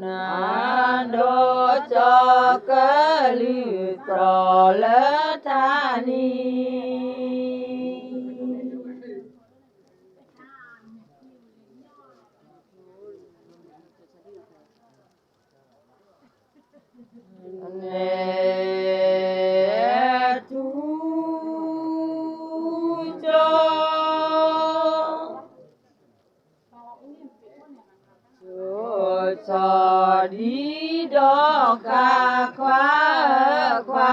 နၤဒီးကၠီကလုၢ်သီၣ်လၢထါနံၤ နဲထူကၠီ ကၠီဒံဒီးကခွါခွါ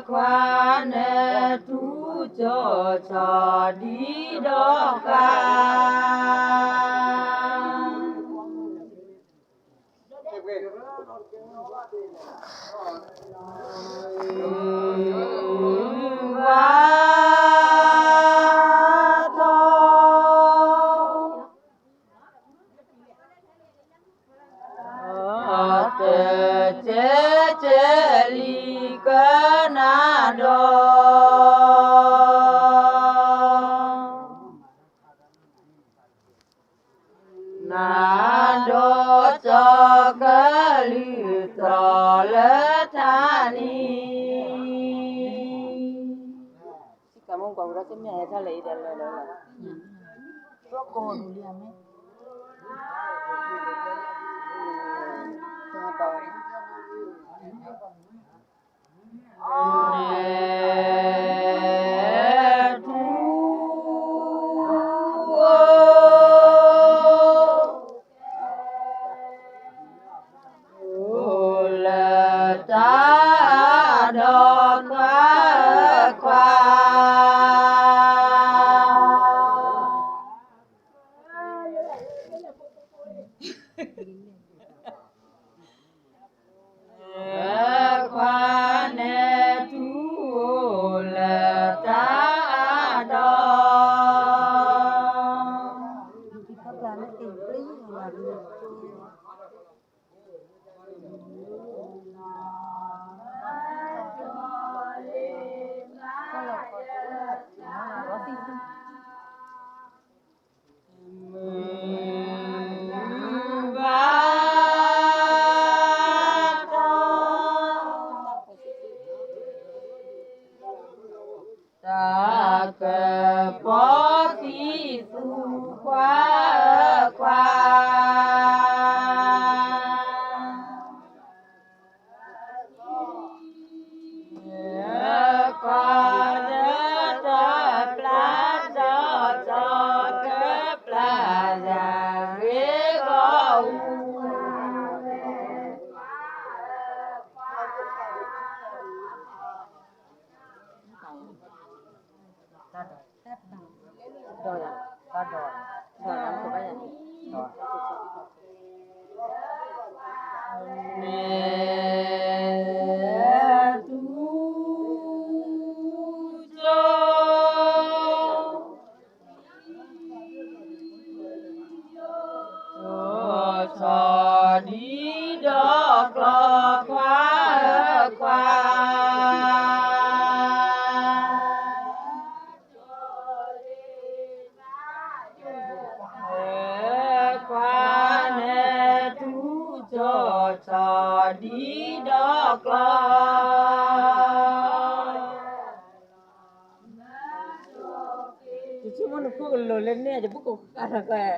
ခွါနထူကၠီ ကၠီဒံဒီးက ဘၣ်ထီၣ် တကဲကဲလံကနၤဒီး နၤဒီးကၠီကလုၢ်သီၣ်လၢထါနံၤ စံးကမူၣ်ကွၢ်ကဒီး ကမ့ၢ်ဟဲထီၣ်လဲၤအံၤဒီးလၢလၢလၢ နဲထူ အိၣ်လၢတၢ်ဒီးခွါခွါ ခွါနဲထူအိၣ်လၢတၢ်ဒီး မုၢ်ဘၣ်ထီၣ် တၢ်ကပီၤသံသူခွါ ခွါ ခွါဒီးတပျၢ်ဒီး ကပျၢ်ယၤဂ့ၤဂီၢ်အူ တၢ်ဒီး တၢ်ဒီး တၢ်ဒီး တၢ်ဒီး နဲထူ ကၠီ ကၠီဒံဒီးကျီခွါဧၢခွါ. အီၣ်ကျီ ယဆိကမိၣ်နခိၣ်ကလိၤလၢန့ၣ် ယဘူၣ်ကိးဃာ်တၢ်ကွၢ်,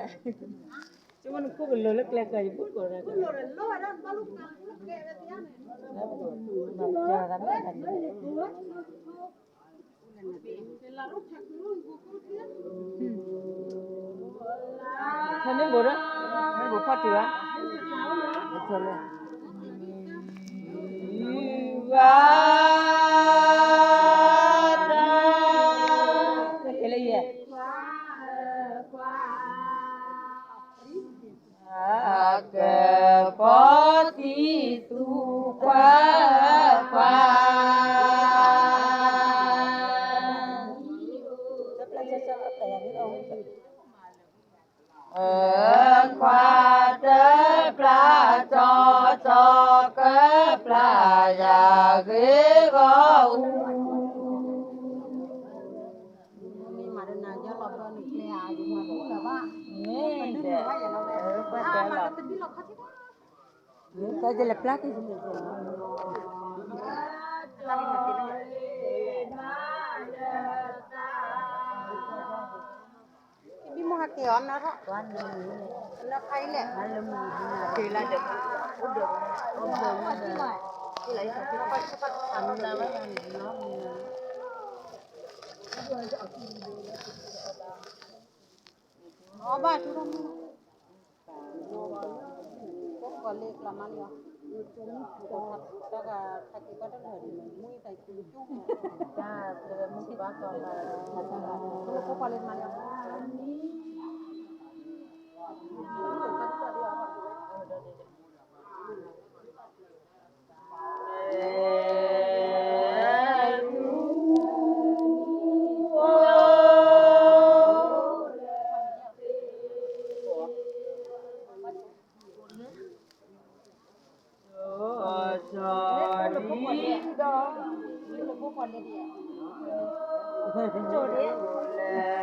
ဆိကမိၣ်နခိၣ်ကလိၤလၢကျဲကွၢ် ယဘူၣ်ကိးတၢ်ကွၢ်. ဖဲမ့ၢ်ဘိးဒီး မ့ၢ်ဘိးဖီၣ်တုၤဧါ, ဘၣ်, ကဲလၢယဲ ကပီၤသံသူခွါခွါ, ခွါတပျၢ်ကၠီကၠီ ကပျၢ်ယၤဂ့ၤဂီၢ်အူ တၢ်လဲၤပျၢ်က့ၤ ဘံမိၢ်ဟးက့ၤအီၤနၢထီၣ် နၢခါအံၤလဲၣ် အီၣ်ဘၣ်ထူထီၣ်မုၢ် ကိးလ့ကျီမါလံအီၤ တၢ်ဂၤခးက့ၤကီၢ်တၢ်လၢာ်ဒ်န့ၣ် မူတၢ်ကံကၠူ တၢ်ကမုၢ်ဘါကီးမါ ကိးလ့မါလံအီ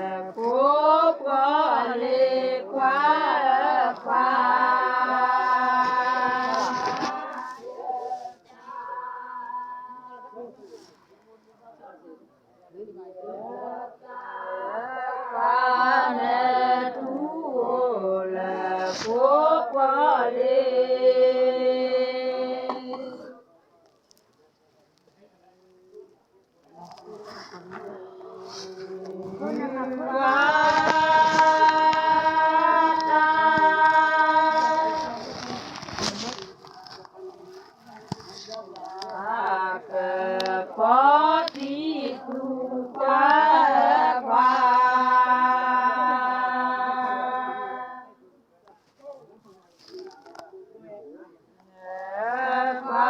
ၤ ဖိပှီၢ်လ့ခွါခွါ ပှၤနတူၢ်အိၣ်လၢဖိပှီၢ်လ့ ကပီၤသံသူခွါခွါ ခွါ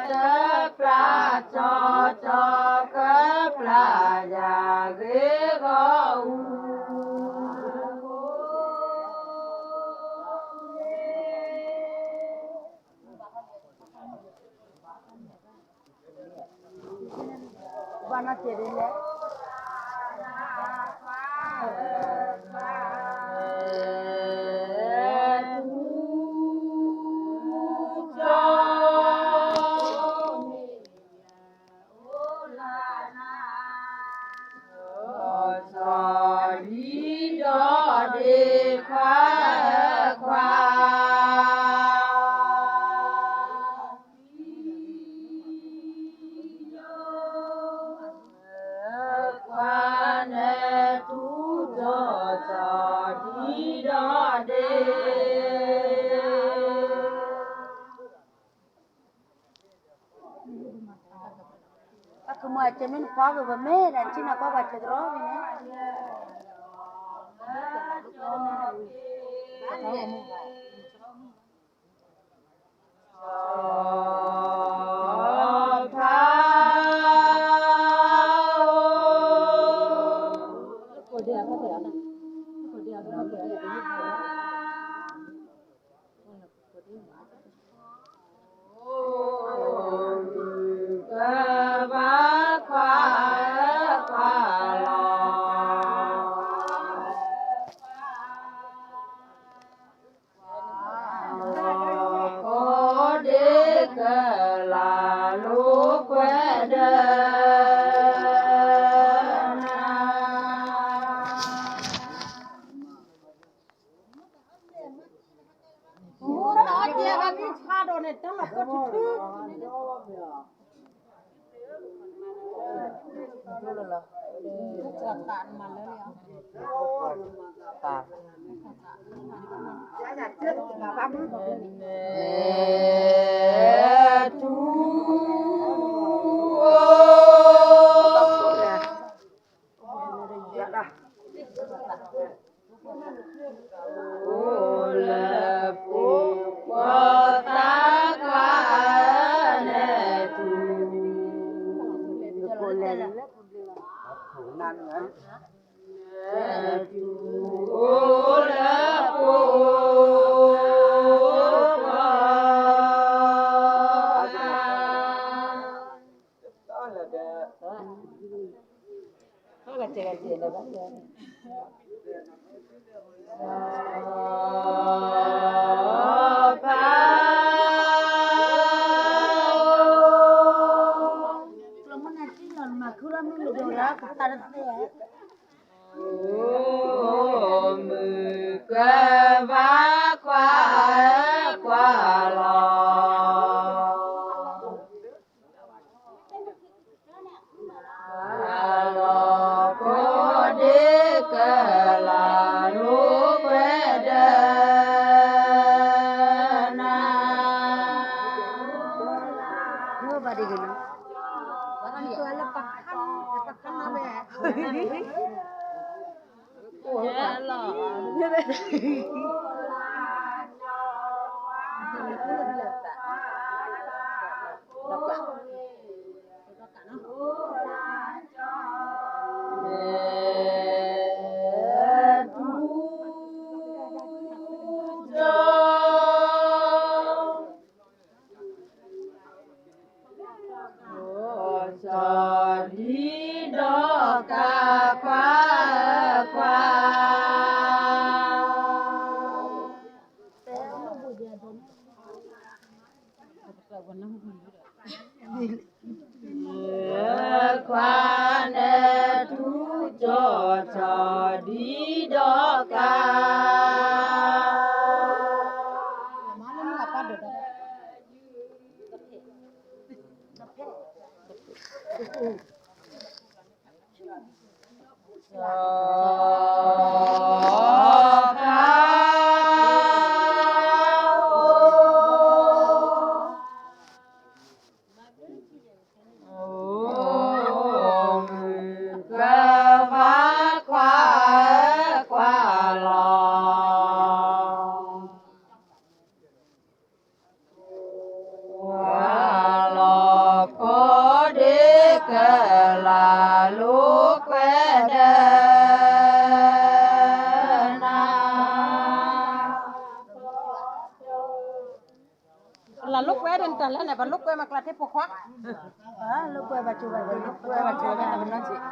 တပျၢ်ကၠီကၠီ ကပျၢ်ယၤဂ့ၤဂီၢ်အူ ဘၣ်နီၢ်ကဲဒ်လဲၣ် စီၤလံဒီးဒ့ခွါခွါ ခွါနတူၢ်စီၤစီၤဒံဒီးဒ့ အကမၤအကဲမ့ၢ်နဖီက့ၤဝဲမ့ၢ်ဒၣ် ဆ့ၣ်နီၤကွၢ်ပှၤစၢၤတရီမ့ၢ်န့ၣ် ကဘၣ်ခွါခွါ ကိးဒ့က မုၢ်ကဘါကွၢ်ကွၢ်လီၤ. လီၤကိးဒ့ကလၤလိာ်ကွဲဒီးနၤ. စီၤဒံဒီကကွၢ်ကွၢ်. ကွၢ်နၢ်ထူကၠီၤစီၤဒံဒီက စီၤပၤ ကဘါကွၢ်ကွၢ်လီၤ. ကွၢ်လီၤကိးဒ့ကလၤလိာ်ကွဲဒီးနၤ. လၤလိာ်ကွဲဒီးနတၢ်လဲၣ်န့ၣ် ပလိာ်ကွဲမၤကျါထဲပိာ်ခွါ, လိာ်ကွဲဘၣ်ကၠိဘၣ် လိာ်ကွဲဘၣ်ကၠိဘၣ် ဘၣ်ခံခံတက့ၢ်.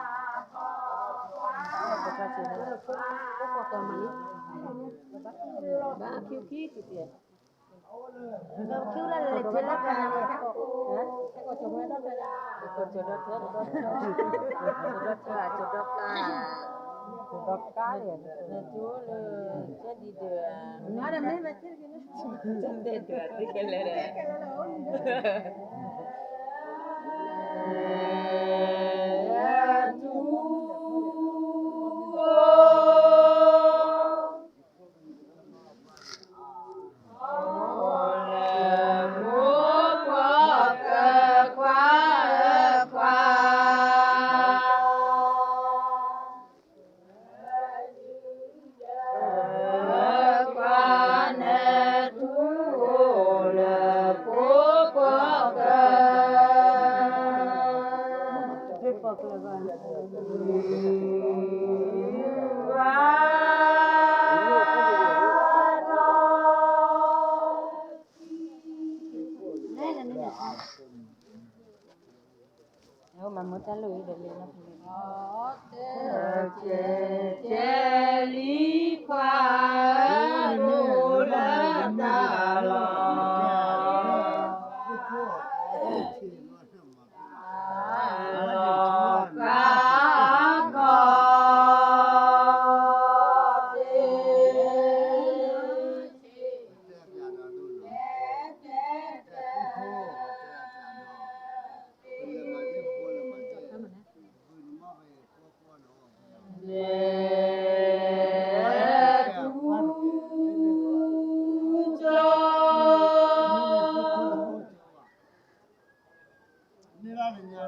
န့ၢ်ဘၣ်ကညါ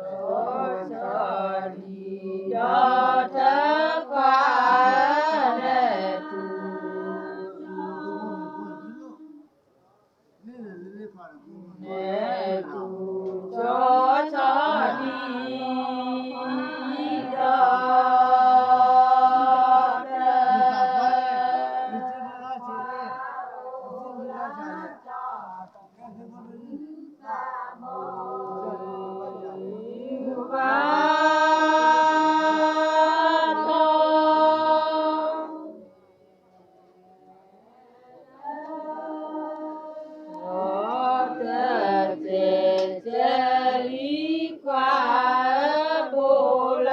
န့ၣ် ဒီးတခွါလၢတူၢ် န့ၣ်လၢလၢခါန့ၣ် န့ၣ်တူၢ်ကၠီကၠီဒ်ဒီး တကဲကဲလံ ခွါဘိလၢ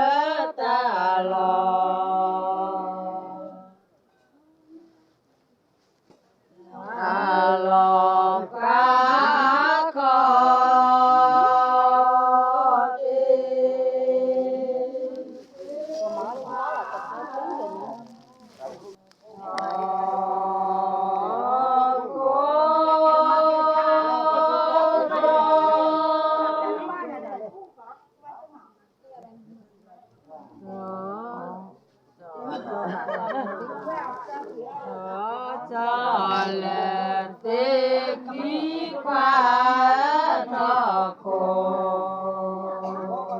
တၢ်လီၢ်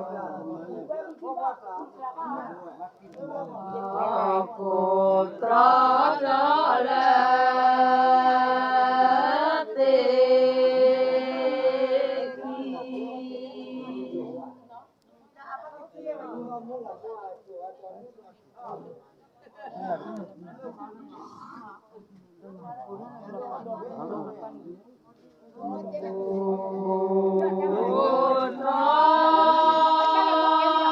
အလီၢ်ဖး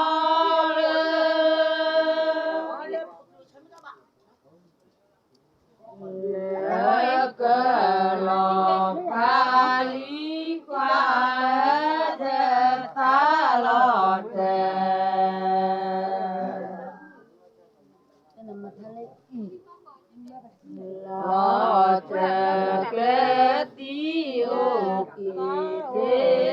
ခီ ကၠီလၢသ့ၣ်ခံခွါထီၣ်ခိၣ် ထီၣ်ခိၣ်တြီ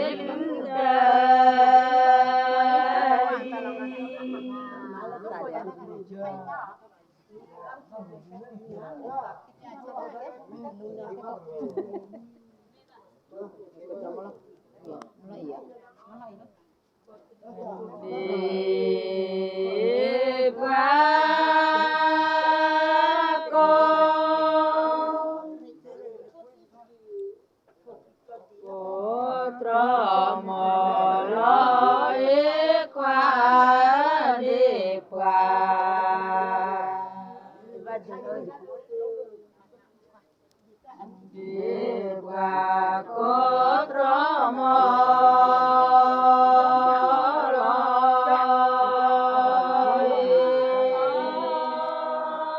တြီလၢသ့ၣ်ခံ လၢကလီၤဖးလံ ခွါတသးလီၤတဲာ် လီၤတဲာ်ကျဲသံ အိၣ်က့ၤတ့ၢ်လုၢ်တၢ် ဘ့ၣ်ပှၤကိး ကိးတြီမီၤလီၤ အ့ၣ်ခွါဒ့ၣ်ပှၤ ဒ့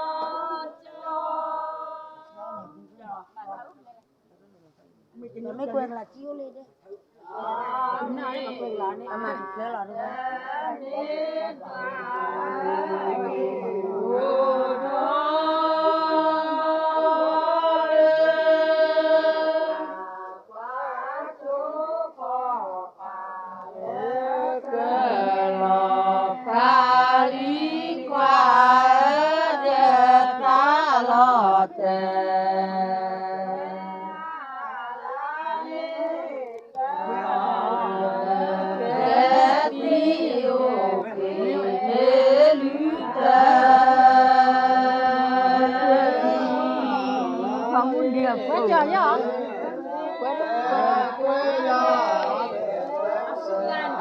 ၣ်ပှၤကိးတြီမီၤလီၤ မ့ၢ်ကွဲးကလၤကံအိၣ်လံဒီး အမၤတဖျၢၣ်လီၤဒီး ကလီၤဖးလံ ခွါတသးလီၤတဲာ် ကဲသံအိၣ်က့ၤတ့ၢ်လုၢ်တၢ်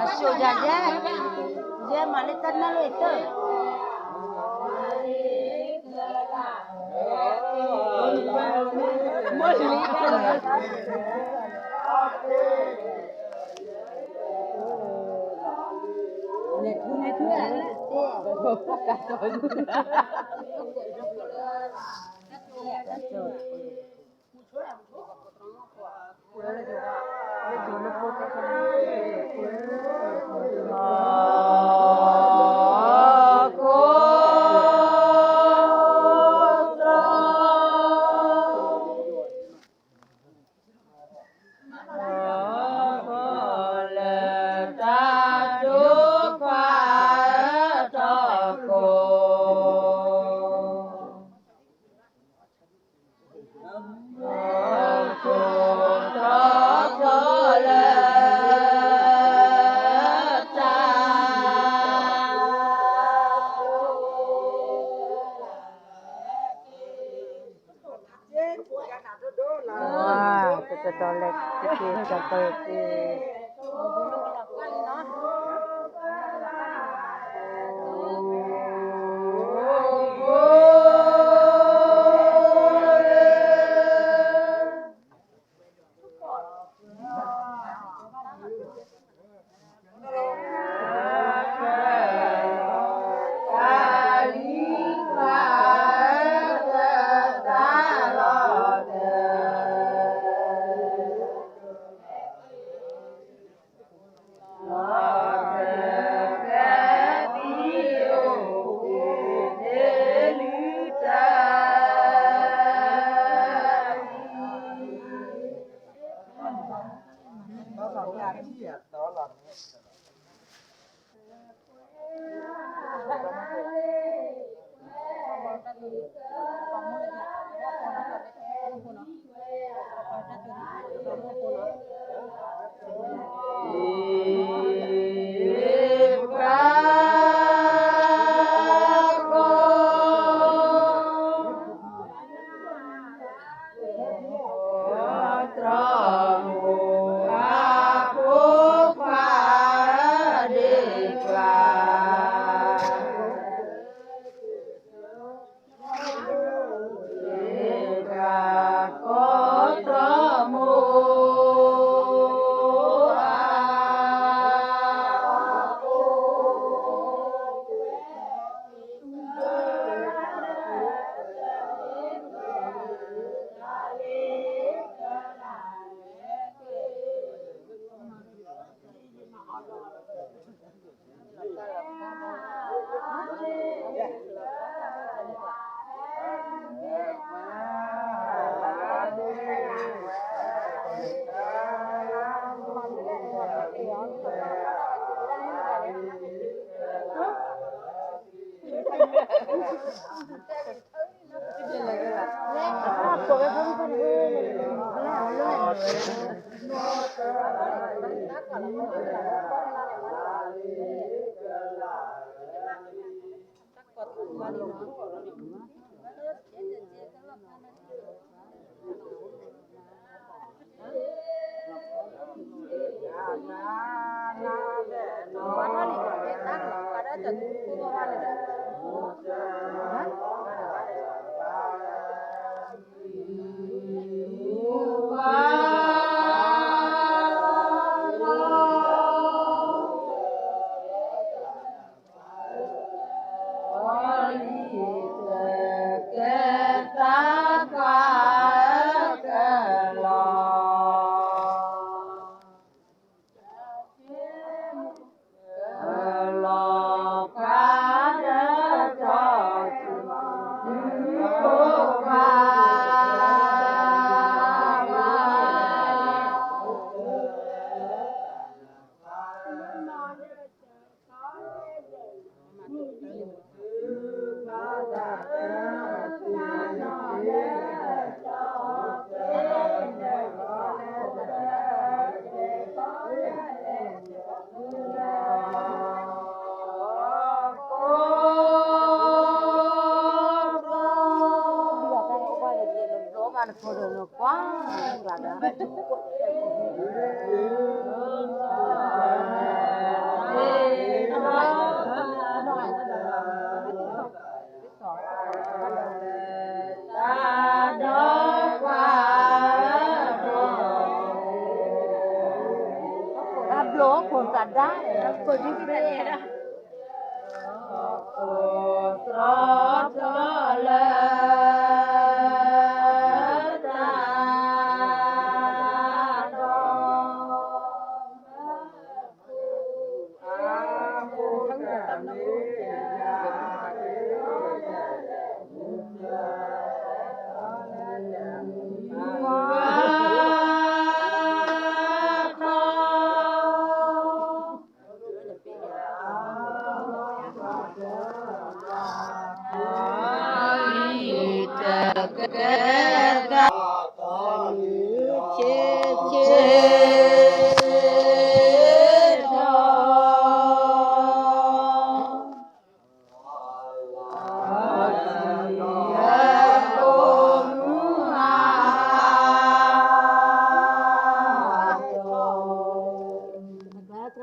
အစိယၤယဲ ယဲမၤလၢတၢ်နၢ်လိာ်အံၤတၢ် မ့ၢ်လံ န့ၣ်ထူန့ၣ်ထူ ကိးတြီ လၢတၢ် တက့ၢ် ကပၢၢ်က့ၤ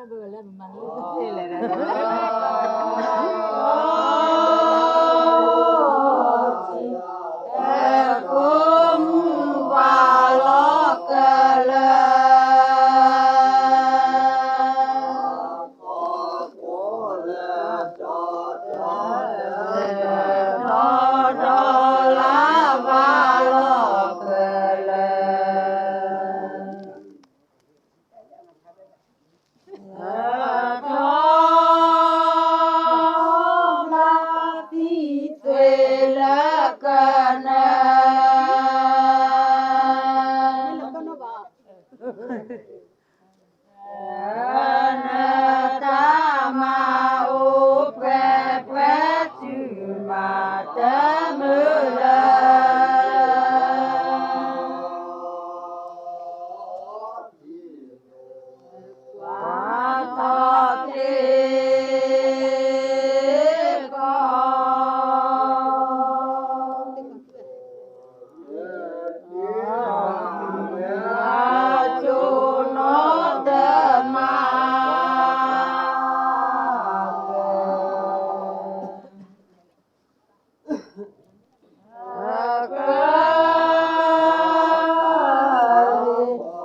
ဘၣ်လၢပမၤလၢသ့လဲၣ်ဒီး ကိးမူၢ်ဝါလီၤကလၢ ဒီဒီလါဝါလီၤကလၢ ထီဘျါသံသွံၣ်လၢကနၢ နတၢ်မၤအိၣ်ပှဲၤပှဲၤတုၤမၤတမုာ်လၢ ကွၢ်ထီၣ်တ့ၢ်ကီး အကၠိနီတမၤ က က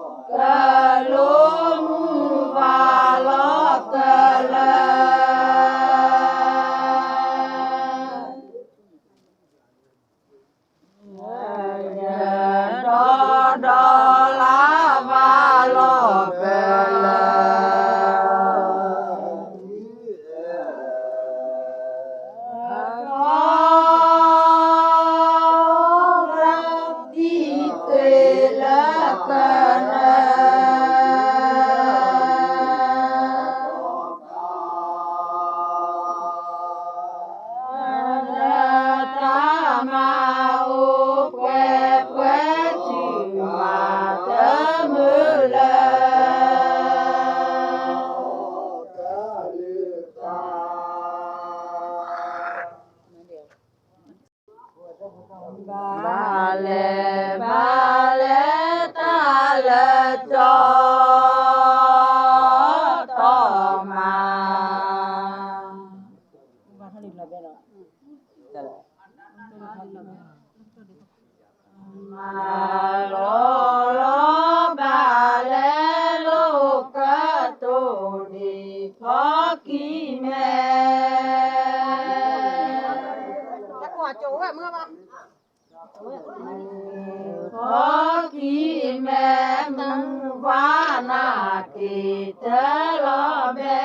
လိမူၢ်ဝါလီၤကလၢ ဒီဒီလါဝါလီၤကလၢ ထီဘျါသံသွံၣ်လၢကနၢ နတၢ်မၤအိၣ်ပှဲၤပှဲၤတုၤမၤတမုာ်လၢ ဘၣ်လဲၤဘၣ်လဲၤတၢ်လဲၤကၠီတီၢ်မၤ မၤလီၤလီၤဘၣ်လဲၤလိာ်ကတိၤဒံးဖီကံၢ်မဲ ဖီကံၢ်မဲ မုၢ်ဝါနၤက့ၤတလီၤဘဲ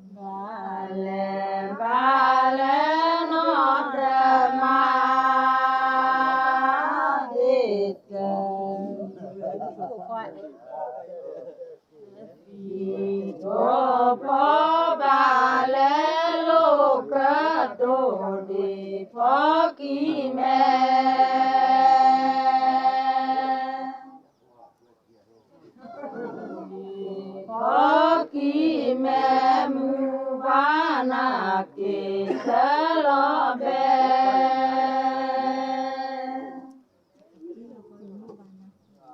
ဘၣ်လဲၤဘၣ်လဲၤနီတမၤ ဒ်သိး သံၣ်ဒိၣ်ဖီဘၣ်လဲၤလိာ်ကတိၤဒံးဖီကံၢ်မဲ ဖီကံၢ်မဲ မုၢ်ဝါနၤက့ၤတလီၤဘဲ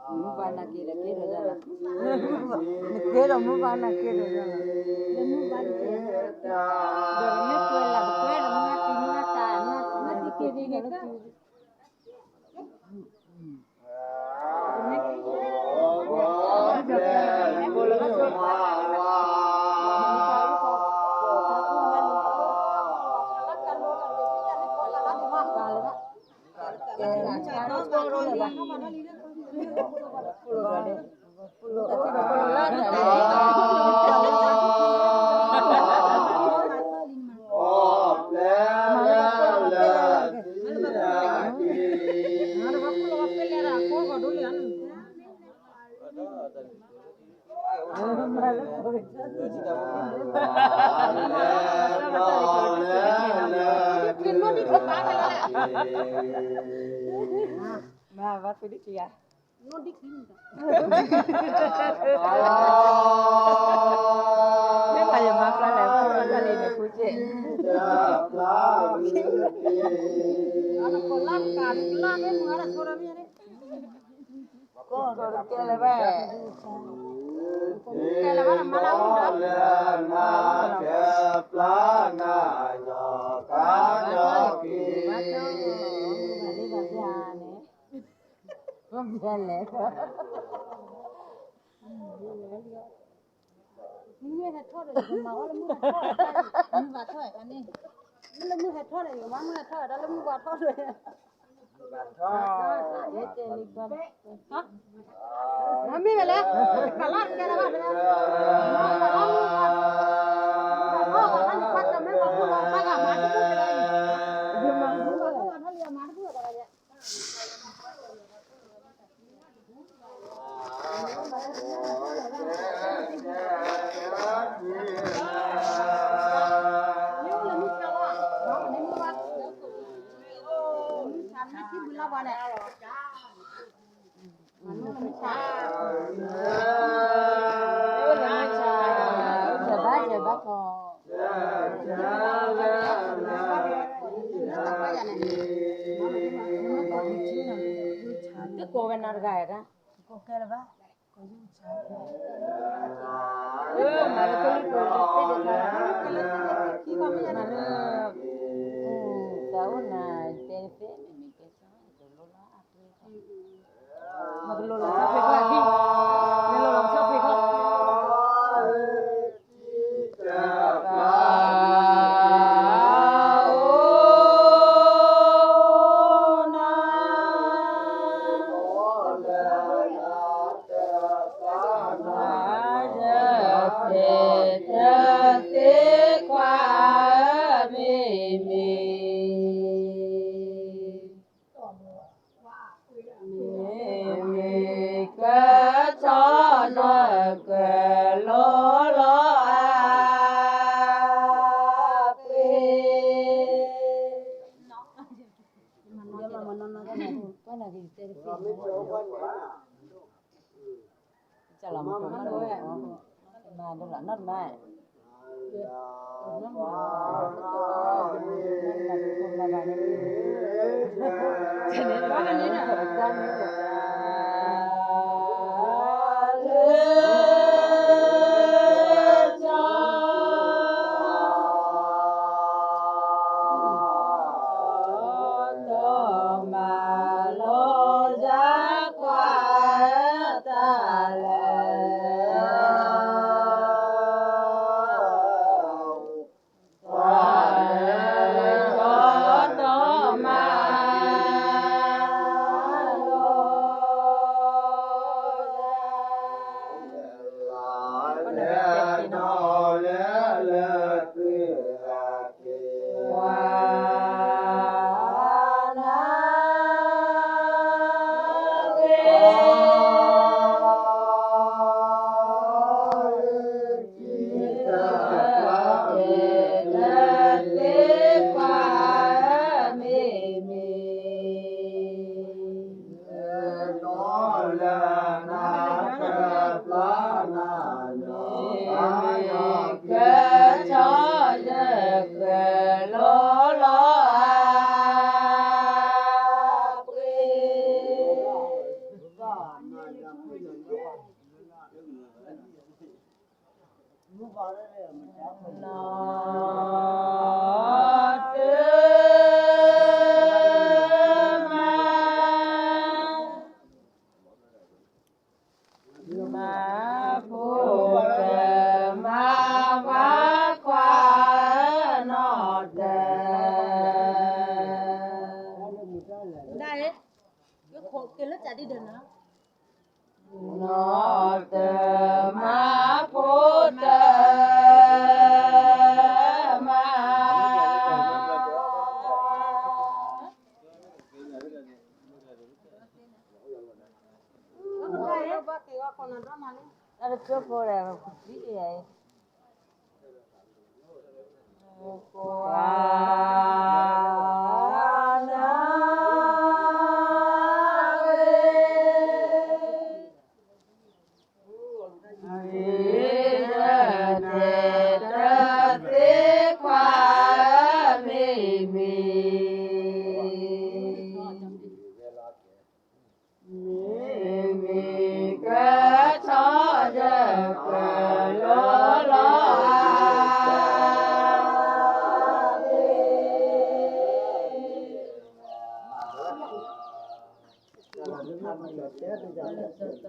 မုၢ်ဝါနၤက့ၤဒီးက့ၤဒီး နက့ၤဒီးမုၢ်ဝါနၤက့ၤဒီး ဒီးမုၢ်ဝါနၤက့ၤ ဒီးမ့ၢ်ကွဲးလၢကကွဲးဒီး မုၢ်ဝါနၤက့ၤ မုၢ်ဝါနၤက့ၤ မၤဘၣ်သူဒ်ကယၤ မ့ၢ်ဘၣ် မၤဖျါလဲၣ် ဖျါလဲၣ်န့ၣ် ဖူက့ၣ် ကဲလၢၤဘၣ် ကဲလၢၤဘၣ် မၤလၢအူဒီး မ့ၢ်လဲၣ် မ့ၢ်ဟဲထီၣ်ဒီး ယကမၤအီၣ်လၢမုၢ်ဟဲထီၣ်ဒီး မုၢ်ဘၣ်ထီၣ်န့ၣ် မ့ၢ်လၢမုၢ်ဟဲထီၣ်ဒီး ယကမၤမုၢ်ဟဲထီၣ်ဒီး လၢမုၢ်ဘၣ်ထီၣ်ဒီး မ့ၢ်ဝဲလဲၣ် ကလၢ်ကဲလၢဘၣ် မ့ၢ်ဘၣ်ထီၣ် မ့ၢ်ဘၣ်ထီၣ် မ့ၢ်ဘၣ်ထီၣ် မ့ၢ်ဘၣ်ထီၣ် မ့ၢ်ဘၣ်ထီၣ် မ့ၢ်ဘၣ်ထီၣ် တကိးဝဲနီတဂၤဒၣ် မၤလၢကလုၢ် မၤလၢ တၢ်အိၣ်နၤ တဲသ့ မ့မ့ၢ်ကဲ မၤကလိလီၤဆီဖ့ခီၣ်ခံ, မၤကလိလီၤဆီဖ့ခီၣ်, တသ့ခွါဧၢ မ့မ့ၢ် မ့ၢ်ကထီၣ်နကလိလီၤအပှ့ၤ, မၤဖိတၢ်မၤဝါခွါနီၢ်တၢ် ဒၣ်အံၤ ကလၢတၢ်ဒ်ဒီးနီၤ နီၢ်တၢ်မၤဖိတၢ် မၤ တၢ်တကၢဖိဒီး ကွၢ် နၤ အဂ့ၢ်ဒၣ်တဲတၢ် လၢတၢ်မၤလိလီၤ လၢတၢ်မၤဒီး မၤဒီးမၤကစၢ်လၢတၢ်မူကီၢ်စီၤ တၢ်လၢ တီတီမၤလိလီၤကွၢ်တၢ်လၢ တၢ်လ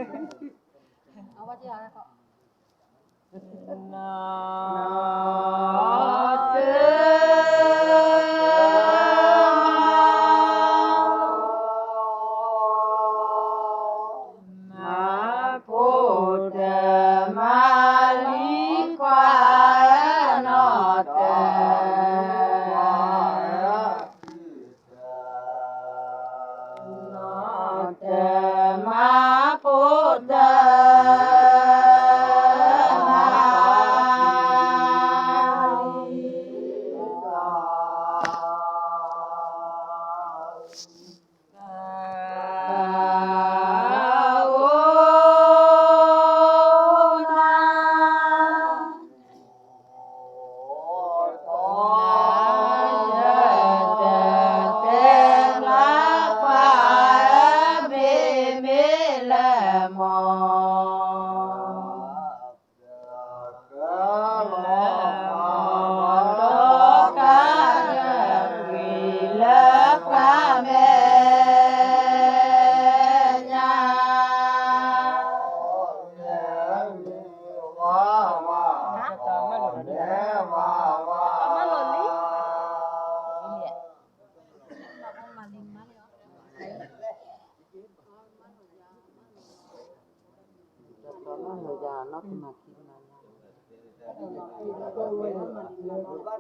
ၢ တီတီမၤလိ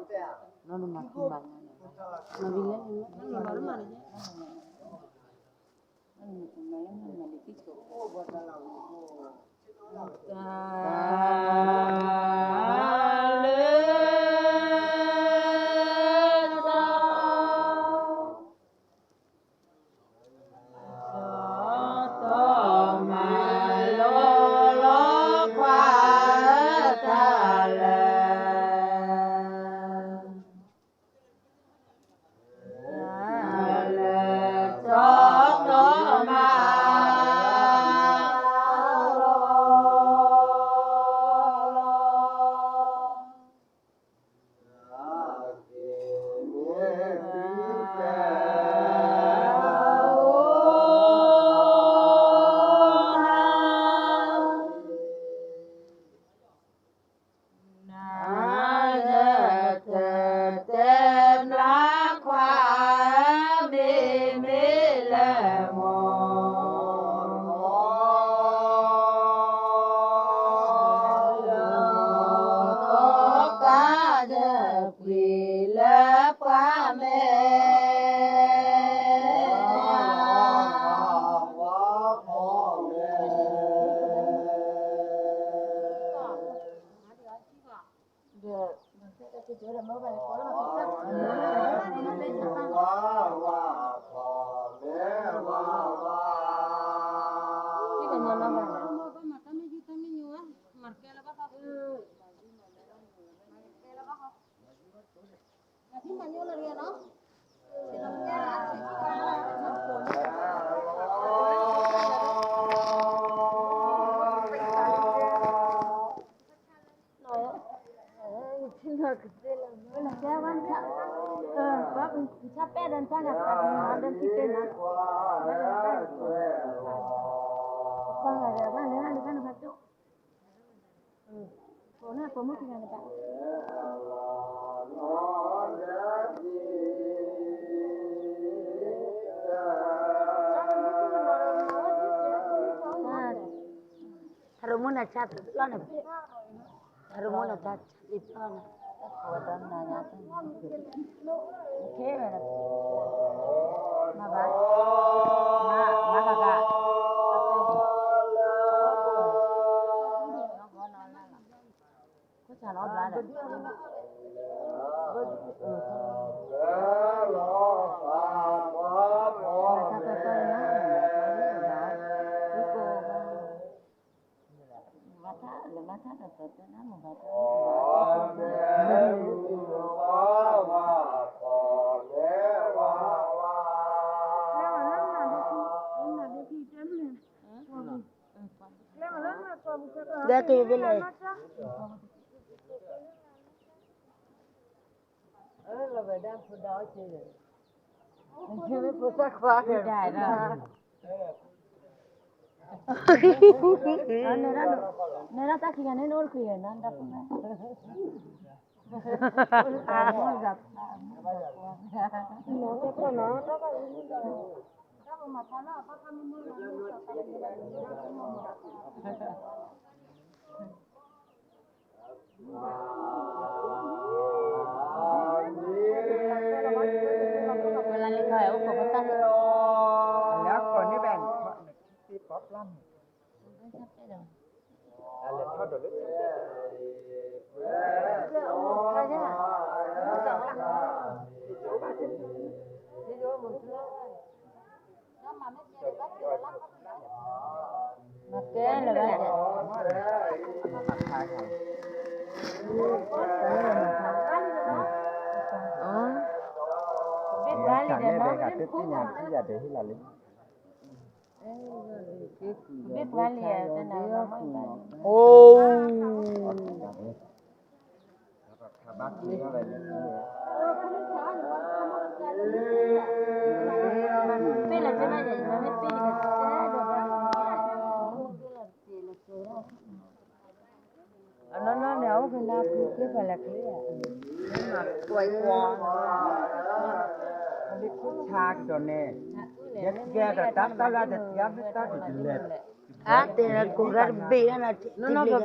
နီၢ်နမၤဖံမၤညါန့ၣ် မၤဖံလဲၣ်န့ၣ် တၢ်လၢ ထါရမုၢ်နၤဆါသ့ၣ်ဖျီၣ်န့ၣ်, ထါရမုၢ်နၤဆါသ့ၣ်ဖျီၣ်န့ၣ်, ဝဲတနၤညါ, ခဲဝဲ, မၤဘၣ်, မၤ, မၤဘၣ်ဘ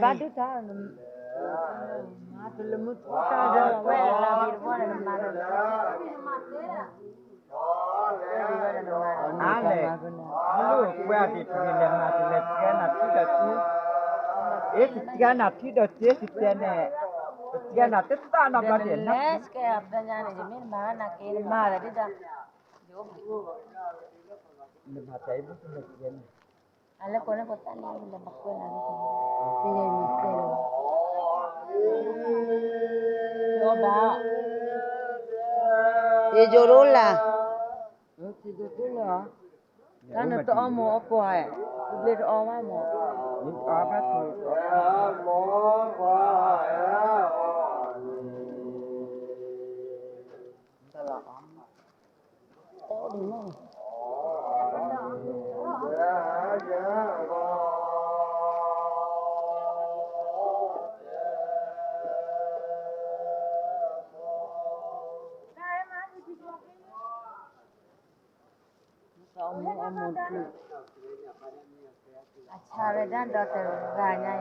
ၣ်, တလၢမုၢ်ထူၣ်တၢ်ဒီးဝဲလၢဘံတဘီန့ၣ်နမၤဒီး အါလဲၣ်, မ့ၢ်လိၣ်ကွဲအီၤဒ် ပကလဲၤမၤတလဲၤစကဲနၤထံဒီးစ့, အ့ တစကဲနၤထံဒီးစ့ ကတဲန့ၣ်, တစကဲနၤတသၣ်နီတဘျီဒ် လဲၤစကဲအီၤပျဲညါန့ၣ် ယမ့ၢ်တမၤဘၣ်နၤက့ နမၤဒီးဒ်ဒီး နမၤတၢ်အံၤမ့ၢ်တမၤစကဲန့ၣ် အလဲၤကိးန့ၣ်ကိးသၣ်လံ လဲၤမၤကွဲနၤန့ၣ် ကလဲၤမၤကွဲလီၤ, ဘၣ်, ယယိၤဒိလၢ်, တၢ်နတအီမိၢ်အပှၤ, ဘျ့တအီဘၣ်မၢ်, တအီဘၣ်, တၢ်အိၣ်ဒံးမၢ် အဆါဝဲဒၣ်ဒီးတဂၤညါအံၤန့ၣ်,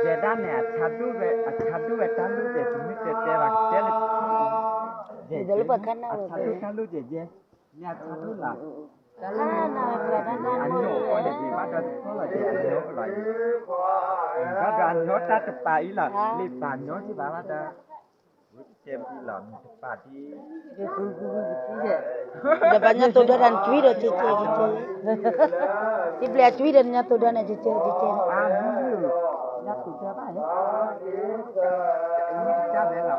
ယဲဒၣ်န့ၣ် အဆါဒိၣ်ဝဲ အဆါဒိၣ်ဝဲတၢ်လိၣ်ဒဲး တမ့ၢ်တဲတဲဘၣ်ကတဲလၢ, ယဲဒၣ်လၢပှၤခါနၢ်ဝဲ အဆါဒိၣ်တၢ်လိၣ်ဒဲးယဲ, မ့ၢ်အဆါဒိၣ်လီၤ, အနိၣ်အီၤဒဲး ဘၣ်ဒီးတဖီလီၤဒဲး အနိၣ်လီၤ, ဘၣ်ဒီးအနိၣ်တၢ်တပာ်အံၤလီၤ, လံာ်ပာ်နိၣ်စံးဘၣ်ဘၣ်ဒီး ဝဲတတဲမံလီၤ မ့ၢ်တပာ်ဒ်, ဒီးပှၤညါတိၢ်ဒီးတၢ်နတွံၢ်ဒီးကဲကဲကဲကဲ, တဘျီအတွံၢ်ဒီးညါတိၢ်ဒီးန့ၣ် ကဲကဲကဲကဲ, အါမုၢ်, ညါတိၢ်ဒီးဘၣ်, တၢ်ဝဲလီၤဝ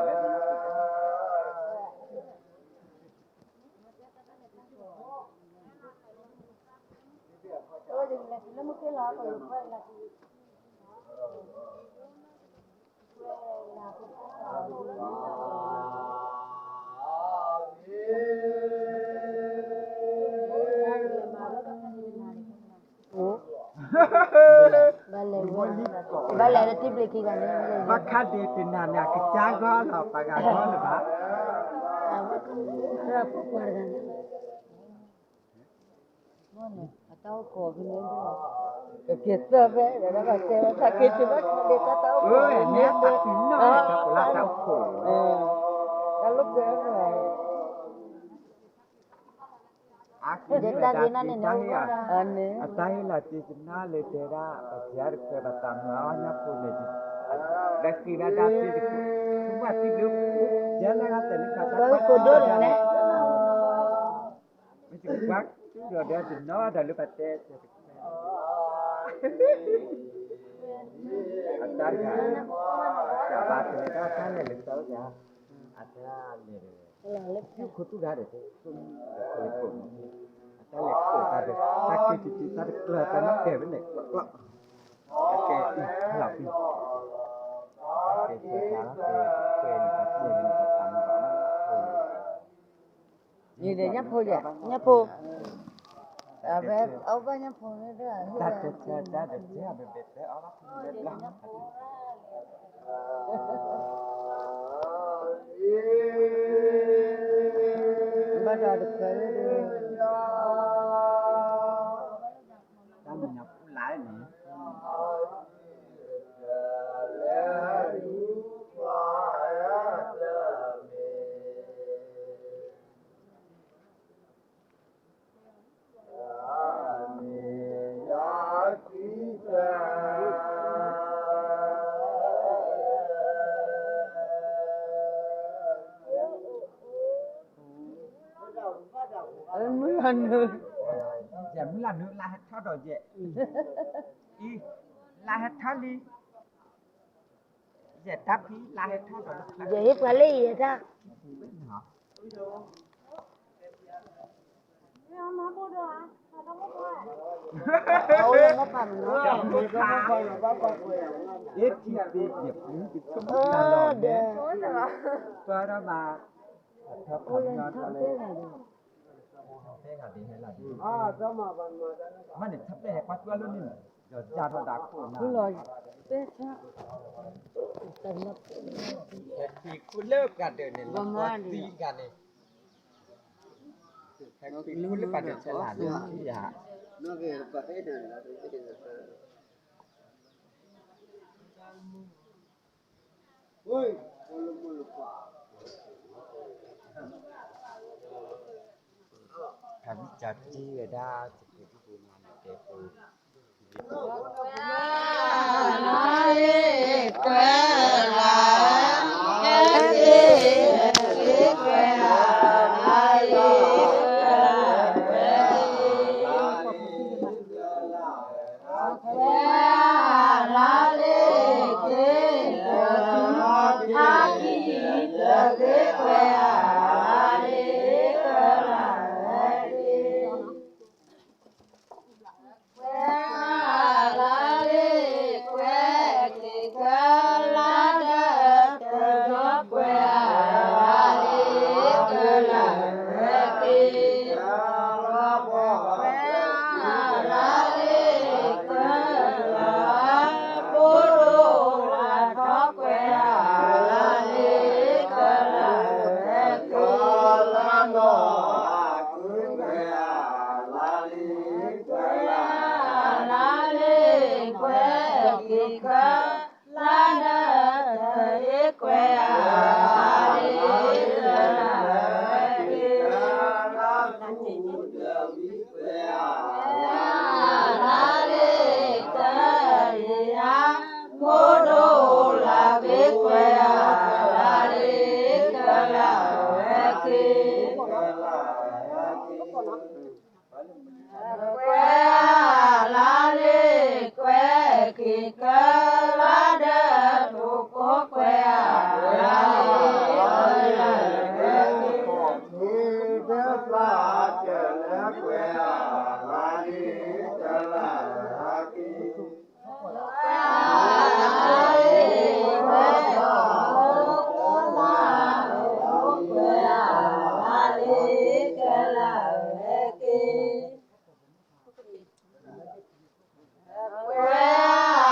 ဲ, ဘၣ်လဲၤဝဲ, ဘၣ်လဲၤလၢတံၤဘျ့ခံဂၤန့ၣ်, ဘၣ်ခါဒံးတနၤန့ၣ် အကစၢ်ဂီၢ်လီၤ ပှၤဂၤဂီၢ်လၢၤဘၣ်, အပှၤတဂၤန့ၣ် အတၢ်အိၣ်ကိးဖဲန့ၣ်, ကက့ၤသၢဖဲ ဒီးတၢ်က့ၤတုၤဘၣ်ခါဒံး တၢ်တအိၣ်ကိးန့ၣ် မ့ၢ်တၢ်ပူၤနီၢ်တၢ်ပူၤလၢတၢ်အိၣ်ခိး, တၢ်လိာ်ကွဲ, အါက့ၤန့ၣ် အတၢ်ဟ့ၣ်လီၤစ့ကနၣ်လၢတဲဒၣ် ပစံးတခွဲးဘၣ်တၢ်မၤအီၣ်ညၣ်ဖိန့ၣ်, လၢဃ့ဘၣ်ဒၣ်စ့တခွဲး, ပှၤတံၤလၢ, ယဲလၢဂၤတဲန့ၣ် ပှၤကိးဒိၣ်န့ၣ် မ့ၢ်တကွၢ်တူၢ်ဒီးဒီးတနီၤဒီးလၢပတဲ, အတၢ်တဂၤ, တၢ်ဘၣ်တဲဒၣ်တၢ်လဲၤလၢတၢ်အိၣ်ယၤ, အတၢ်လဲၤ, ယူၢ်ခိၣ်တူၢ်ဂၤဒီး, အတၢ်လဲၤခိၣ်တၢ်ဒီး, တၢ်က့ၤတံၤတံၤတၢ်တကျၢၤတၢ်န့ၣ်တဲဝဲန့ၣ် ကျီၣ်ကျီၣ်, တၢ်ကဲအံၤလီၤဖံ, တၢ်ကဲဆၢတၢ်, ယၤဒီးညၣ်ဖိယဲ, ညၣ်ဖိ, အဝဲအီၣ်ဘၣ်ညၣ်ဖိန့ၣ်ဒီး, တၢ်တဲဆၢတၢ်ဒီးတဲအဘဲဘဲတဲအီၣ်ဘၣ်ဖိန့ၣ်လီၤ, ဘၣ်ဒီးတခွဲးလၢ, တၢ်မံၤညါပူၤလၢန့ၣ် မုၢ်လၢ်နုာ်, ယမုၢ်လၢ်နုာ်လၢဟဲထီၣ်ဒီးယဲ, အံၤ, လၢဟဲထီၣ်လံ, ယဲတၢ်ဖံလၢဟဲထီၣ်ဒီး, ယဟ့ၣ်ပှၤလၢယဲတၢ်, အ့ထံအဘ့ၣ်ယပူၤတဆိကမိၣ်လၢလီၤဒဲး, ပၢ်ဒၣ်ဘၣ်, အထၢၣ်ဖးမီၤထီၣ်လၢ, မ့ၢ်န့ၣ် ထၢၣ်ဖဲဟဲကွၢ်ကွၢ်လၢန့ၣ်, ဒီးယၤထီၣ်ဒၣ်ခိၣ်နၤ, ဟဲခူလၢပှၤဒၢးန့ၣ် လီၤပှၤသံဂၤန့ၣ်, ဟဲခူလၢပှၤဒၢးဆဲးလၢ်န့ၣ်, ယၤ, နီၢ်ဂ့ၤပှၤဟဲဒၢးန့ၣ်လီၤ, တၢ်ဘံၣ်တၢ်ဘံၣ်ဝဲဒၣ် တကဲးတကဲးန့ၣ် တဲပူ လါလ့ကွဲလၢ ဟဲက့ၤ ဟဲက့ၤကွဲ လါလ့ကွဲလၢ ဟဲက့ၤ ကွဲ လါလ့က့ၤ အကံၣ်တဂ့ၤကွဲ လါလ့ကလၢဟဲက့ၤ ကွဲ လါလ့ကွဲ က့ၤကလါဒီးတဘျီကွဲ လါလ့ကလၢဟဲက့ၤ ကွဲ လါလ့ကွဲ လါ ဘိဒိၣ်လါထီကွဲ လါလ့ကလၢဟဲက့ၤ လါနီၢ်အကုၢ်ကွဲ လါလ့ကွဲ လါလ့ကွဲ က့ၤက လါဒီးတအ့ကွဲ လါလ့ကလၢဟဲက့ၤ လါလ့ကလၢ လါလ့ကလၢ ဘိဒိၣ်လါဂ့ၤကွဲ လါလ့ကလၢဟဲက့ၤ ကွဲ လါလ့ကွဲ က့ၤကလါဒီးတကိးကွဲ လါလ့ကလၢဟဲက့ၤ ဒၢဖျါတလၢကွဲ လါလ့ကလၢဟဲက့ၤ ကွဲ လါလ့ကွဲ ကွဲ လါလ့ကလၢဟဲက့ၤ ကွဲ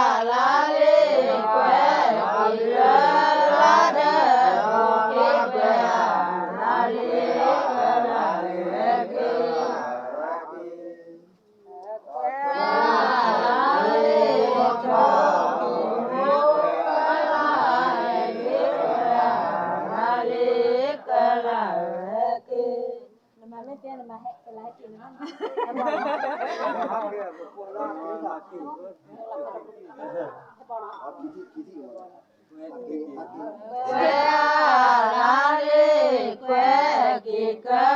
လါလ့ကွဲ က့ၤကလါဒီးတကိးကွဲ လါလ့ကလၢဟဲက့ၤ ကွဲ လါလ့ကွဲ လါလ့ကလၢဟဲက့ၤ နမ့ၢ်တဲနမၤဟဲကလၢဟဲက့ၤန့ၣ် ကွဲ လါလ့ကွဲ က့ၤက လါဒီးဖဲဘီကွဲ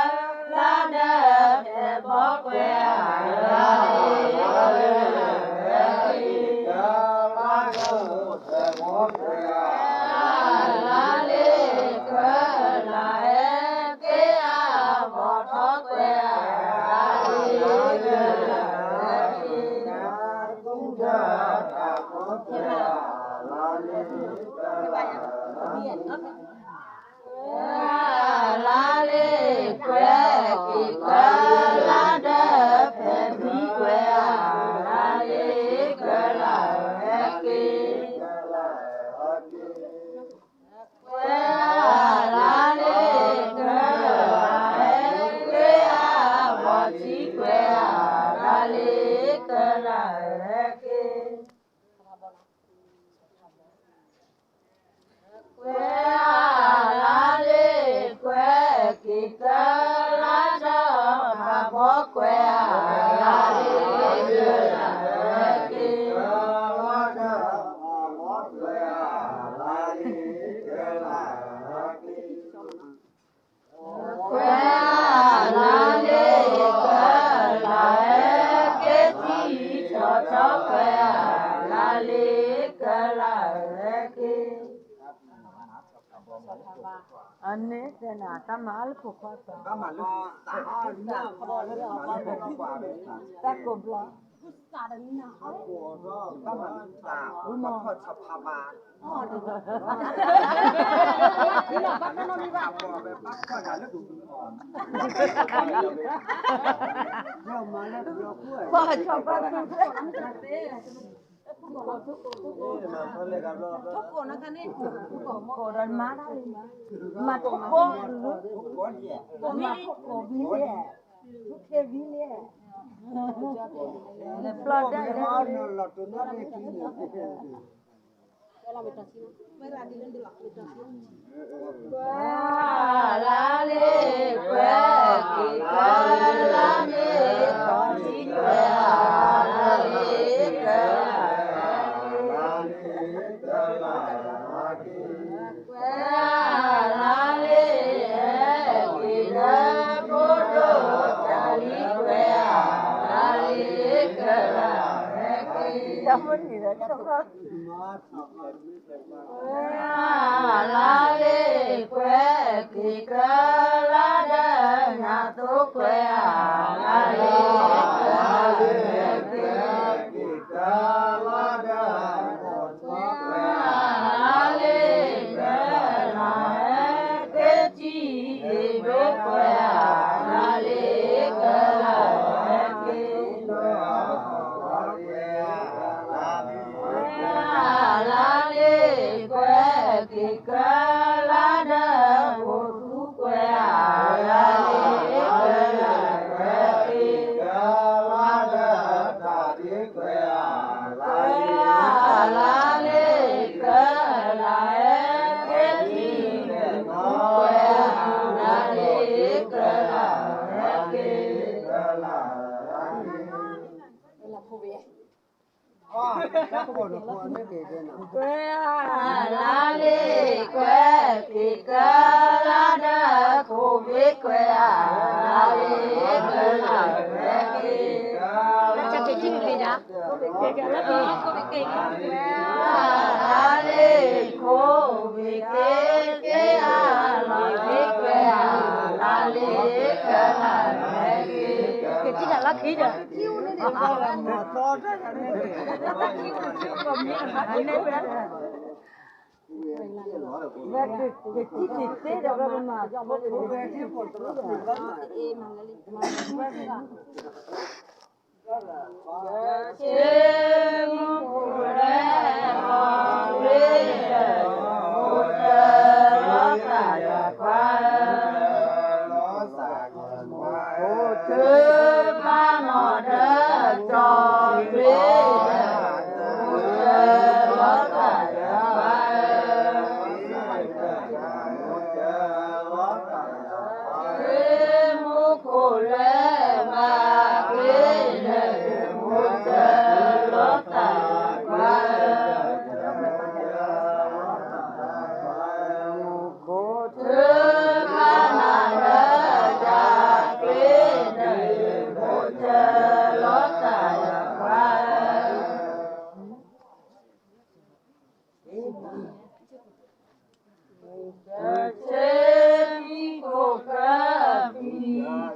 လါလ့ကလၢဟဲက့ၤ လါလ့ကွဲ လါဟဲက့ၤအဘီထီကွဲ လါလ့ကလၢဟဲက့ၤ လါလ့ကွဲ လါလ့ကွဲ က့ၤကလါဒီးဖဲဘံကွဲ လါလ့ကလၢဟဲက့ၤ ကွဲ လါလ့ကွဲ လါဟဲက့ၤအဘီထီကွဲ လါလ့ကလၢဟဲက့ၤ ကွဲ လါလ့ကွဲ က့ၤက လါဒီးဖးဘီကွဲ လါလ့ကလၢဟဲက့ၤ ကွဲ လါလ့ကွဲ လါဟဲက့ၤထံထီၣ်ထီကွဲ လါလ့ကလၢဟဲက့ၤ အန့ၣ်တဲနၤ တၢ်မၤအါလၢဖိခွါသး တၢ်ကိးဘျီ ပှၤဆီဘၣ်သူ ထိၣ်ကိးဒီးမၤတၢ်လံ မၤထိၣ်ကိးလၢ မၤထိၣ်ကိးဘံလဲၣ် ထိၣ်ခဲဘံလဲၣ် လဲၤပျီတၢ်လဲၣ် လီၤတိၢ်နီၣ်ရ့ၣ်ခံန့ၣ် ကွဲးလါလ့ၤကွဲးက့ၤကလါဒၢး ထီၣ်ထံကွဲးဧါ လါလ့ၤကလါ ကွဲးလါလ့ၤ ဟဲက့ၤလၢဘိၣ်ဒိၣ်တၢ်လံကွဲးဧါ လါလ့ၤကလါ ဟဲက့ၤ ကွဲးလါလ့ၤကွဲးက့ၤကလါဒၢး နၢ်သိကွဲးဧါ လါလ့ၤကလါ ကွဲးလါလ့ၤကလါ ဟဲက့ၤထံ ဒိကွဲးဧါ လါလ့ၤကလါ ဟဲက့ၤ ကွဲးလါလ့ၤကွဲးက့ၤကလါဒၢး အိၣ်သူကွဲးဧါ လါလ့ၤကလါ ကွဲးက့ၤ ကွဲးလါလ့ၤကလါ ဟဲက့ၤထံ ဒိကွဲးဧါ လါလ့ၤကလါ ဟဲက့ၤ ကွဲးလါလ့ၤကွဲးက့ၤကလါဒၢး ခိၣ်ဘ့ကွဲးဧါ လါလ့ၤကလါ ကွဲးက့ၤ လါလ့ၤခိၣ်ဘ့က့ၤက့ၤဧါ လါလ့ၤဘ့ကွဲးဧါ လါလ့ၤကလါ ကွဲးလါလ့ၤကွဲးက့ၤကလါဒၢး ခိၣ်ဘ့ကွဲးဧါ လါလ့ၤကလါ ကွဲးက့ၤ က့ၤထံၣ်တၢ်လီၢ်ခံဒီး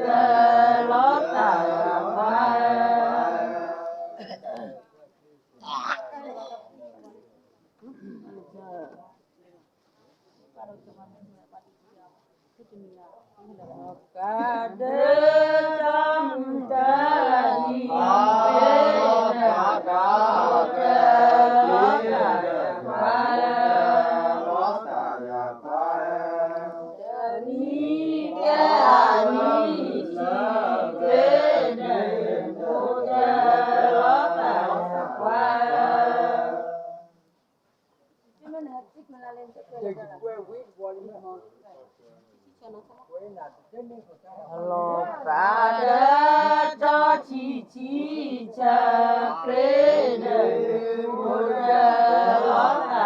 လီၤတၢ်ယၤခွါ ကဒၢကၠီမုၢ်တၢ်လံၤ လီၤတၢ်ယၤခွါ တနံၤကဲအနံၤဆံးကျဲဒီး မိၢ်တၢ်လီၤတၢ်ယၤခွါ လီၤပာ်ဒီး ကၠီဆံးဆံးဆၢကျဲဒီး မိၢ်တၢ်လီၤတၢ်ယၤခွါ လီၤပာ်ဒီး ကၠီရၤခိၣ်သူကျဲဒီး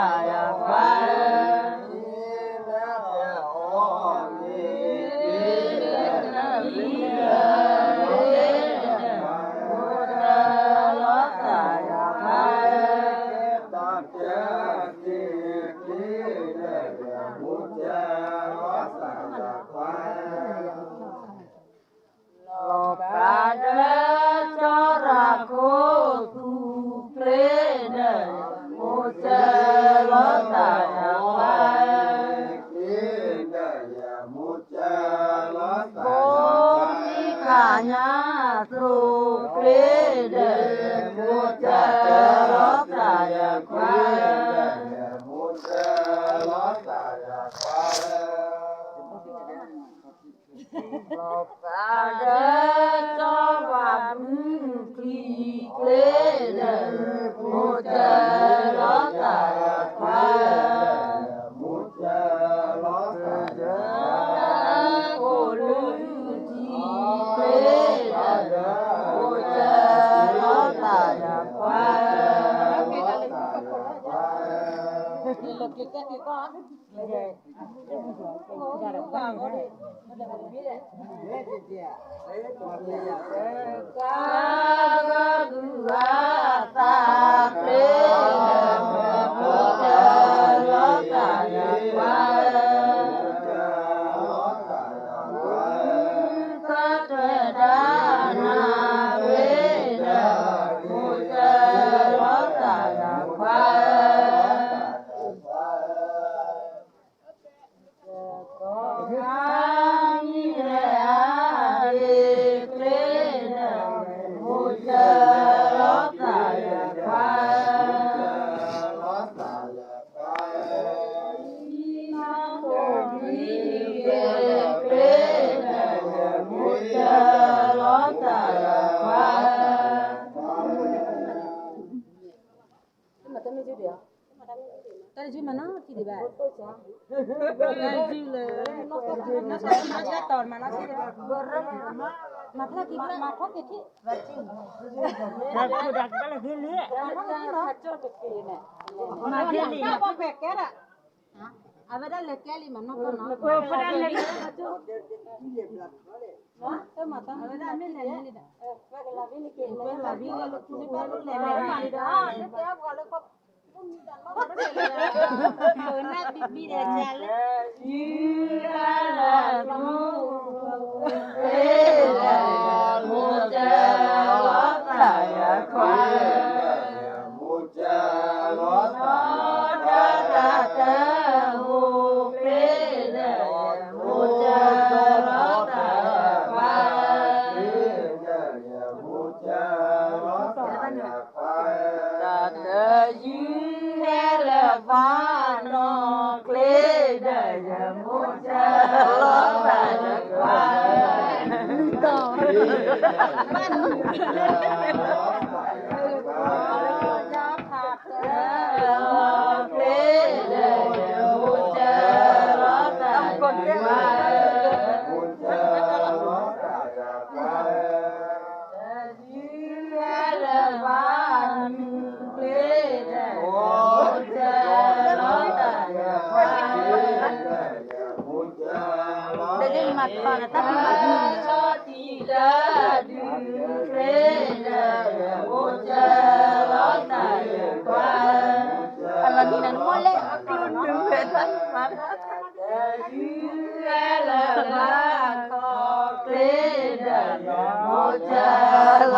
မိၢ်တၢ်လီၤတၢ်ယၤခွါ ဖိသံခါညါသရိာ်ကျဲဒီး မိၢ်တၢ်လီၤတၢ်ယၤခွါ လီၤပာ်ဒီး ကၠီဝၤဖုကျံၤကျဲဒီး မိၢ်တၢ်လီၤတၢ်ယၤခွါ ကၠီဖိလူထံကျဲဒီး မိၢ်တၢ်လီၤတၢ်ယၤခွါ ကၢ်ဂၤဂုၤအသးကျဲဒီး မိၢ်တၢ်လီၤတၢ်ယၤခွါ ကၢ်တၢၢ်ဒၣ်နၤကျဲဒီး မိၢ်တၢ်လီၤတၢ်ယၤခွါ ကၢ်ဂၤမံၤလဲၤအါဒ့ကျဲဒီး မိၢ်တၢ်လီၤတၢ်ယၤခွါ မံၤနီၢ်ကိၣ်ဘျံးကဲကျဲဒီး မိၢ်တၢ်လီၤတၢ်ယၤခွါ တၢ်တယုၢ်မနီၤ ထံၣ်ဒံးဘၣ် တၢ်တယုၢ်လၢ နီၢ်စီၤနီၢ်စီၤတီၤမနီၤ ထံၣ်ဒံးဘၣ် မၤဖျါက့ၤ မၤဖျါက့ၤထံၣ် မၤဖျါက့ၤထံၣ်နီၤ မၤဖျါက့ၤထံၣ် အဝဲဒၣ်လဲၤကဲလံမးနီၢ်ကီၢ်နီၤ တၢ်မၤတၢ်အဝဲဒၣ်မ့ၢ်လဲၤလံဒီး ဝဲလီၤဘံလံက့ၤ ဝဲလီၤဘံလံက့ၤ ဝဲလီၤဘံလံဒီး ယုၢ်လၢ်လၢ်ကျိၤ ကျဲဒီး မိၢ်တၢ်လီၤတၢ်ယၤခွါ မိၢ်တၢ်လီၤတၢ်တၢ်အိၣ်ကျဲဒီး မိၢ်တၢ်လီၤတၢ်ယၤခွါ တၢ်တယုၢ်ဟဲလၢပှၤနီၢ်ကျဲဒီး ယမိၢ်တၢ်လီၤတၢ်ယၤခွါ ကျဲဒီး ယမိၢ်တၢ်လီၤတၢ်ယၤခွါ တၢ်တယုၢ်ဟဲလၢပှၤနီၢ်ကျဲဒီး ယမိၢ်တၢ်လီၤတၢ်ယၤခွါ တၢ်မၤထီၣ်န့ၣ် တၢ်ဖံးမၤဖုးန့ၣ် ဆီၣ်တံၢ်တၢ်ဒုးကျဲဒီး တၢ်တယုၢ်လၢနီၢ်ဆါခံကျ့ဒၢး မိၢ်တၢ်လီၤတၢ်ယၤပှၤ တၢ်တယုၢ်လၢလီၤလၢကျိၤကျ့ဒၢး မိၢ်တၢ်လီၤတၢ်ယၤပှၤ တၢ်လီၤတၢ်ယၤပှၤ တၢ်လီၤတၢ်ယၤပှၤ တၢ်တယုၢ်ဟဲလီၤလၢကၠဲးကျ့ဒၢး မိၢ်တၢ်လီၤတၢ်ယၤပှၤ လၢကၠဲးကျဲးကကးဝဲကျ့ဒၢး မိၢ်တၢ်လီၤတၢ်ယၤပှၤ မ့ၢ်ကိးဆၢကိးမ့ၢ်မုၢ်ကျ့ဒၢး မိၢ်တၢ်လီၤတၢ်ယၤပှၤ မ့ၢ်တိၢ်လွံၢ်မုၢ်ကျ့ဒၢး မိၢ်တၢ်လီၤတၢ်ယၤပှၤ မ့ၢ်ကိးဆၢကိးမ့ၢ်သ့ၣ်ကျ့ဒၢး မိၢ်တၢ်လီၤတၢ်ယၤပှၤ မ့ၢ်တိၢ်လွံၢ်ပှ့ၤကျ့ဒၢး မိၢ်တၢ်လီၤတၢ်ယၤပှၤ မ့ၢ်တုၤလီၤကီၢ်သၢသွးကျ့ဒၢး မိၢ်တၢ်လီၤတၢ်ယၤပှၤ တၢ်မ့ၢ်အိၣ်ကိးနီၢ်ဂ့ၤကၤကျ့ဒၢး မိၢ်တၢ်လီၤတၢ်ယၤပှၤ မ့ၢ်တုၤလီၤကီၢ်သၢက့ၤကျ့ဒၢး မိၢ်တၢ်လီၤတၢ်ယၤပှၤ တၢ်မ့ၢ်အိၣ်ကိးနီၢ်ဂ့ၤကၤကျ့ဒၢး မိၢ်တၢ်လီၤတၢ်ယၤပှၤ ကီၢ်ခါမံၤရဲၣ်အါဒ့ကျ့ဒၢး မိၢ်တၢ်လီၤတၢ်ယၤပှၤ ကၠီဖိကတီၤက့ၤ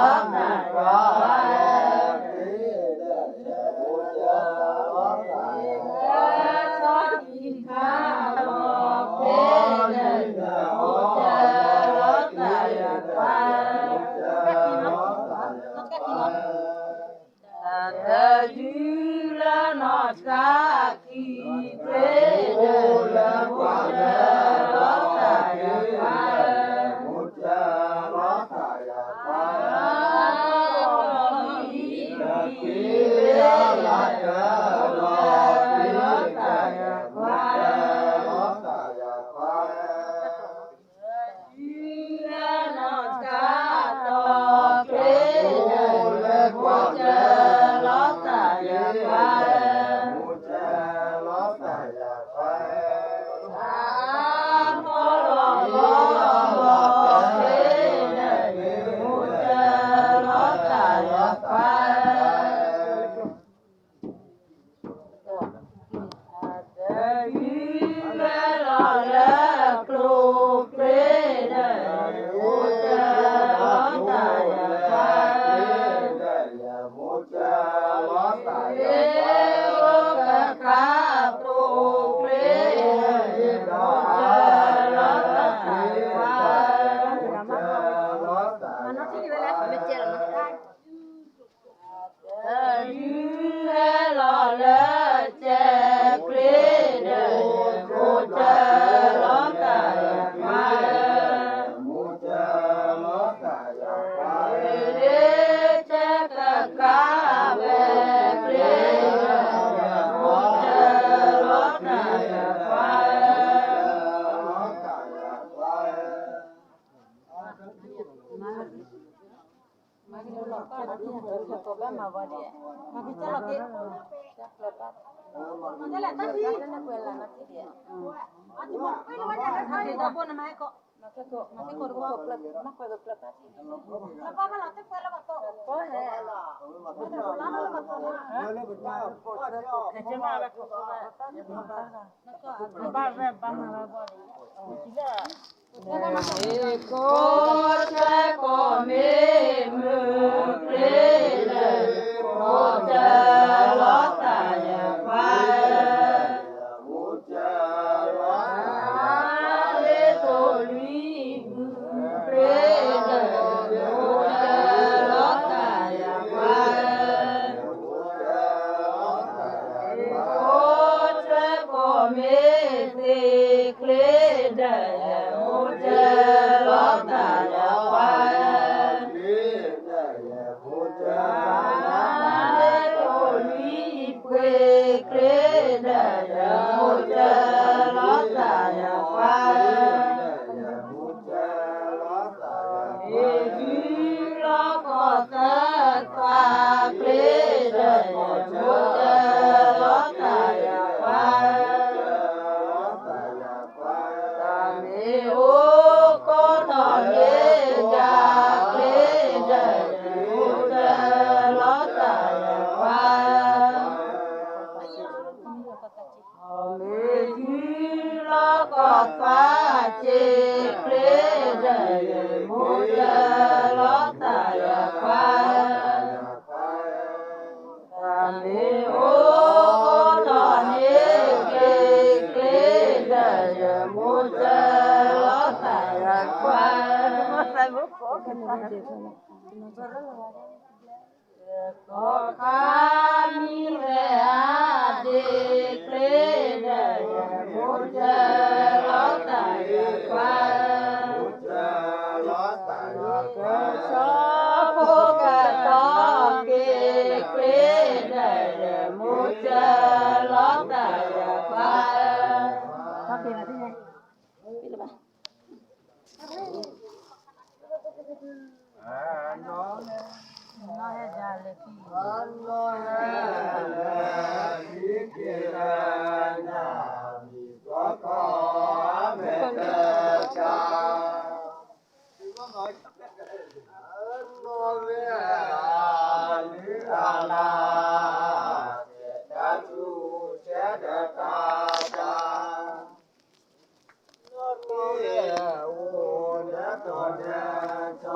ကျ့ဒၢး မိၢ်တၢ်လီၤတၢ်ယၤပှၤ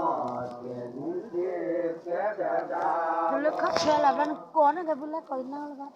တလၢခီၣ်ဆၢလၢဘျီနကိးန့ၣ် ကဘုလၢကိးနၢ်လၢၤဘၣ်.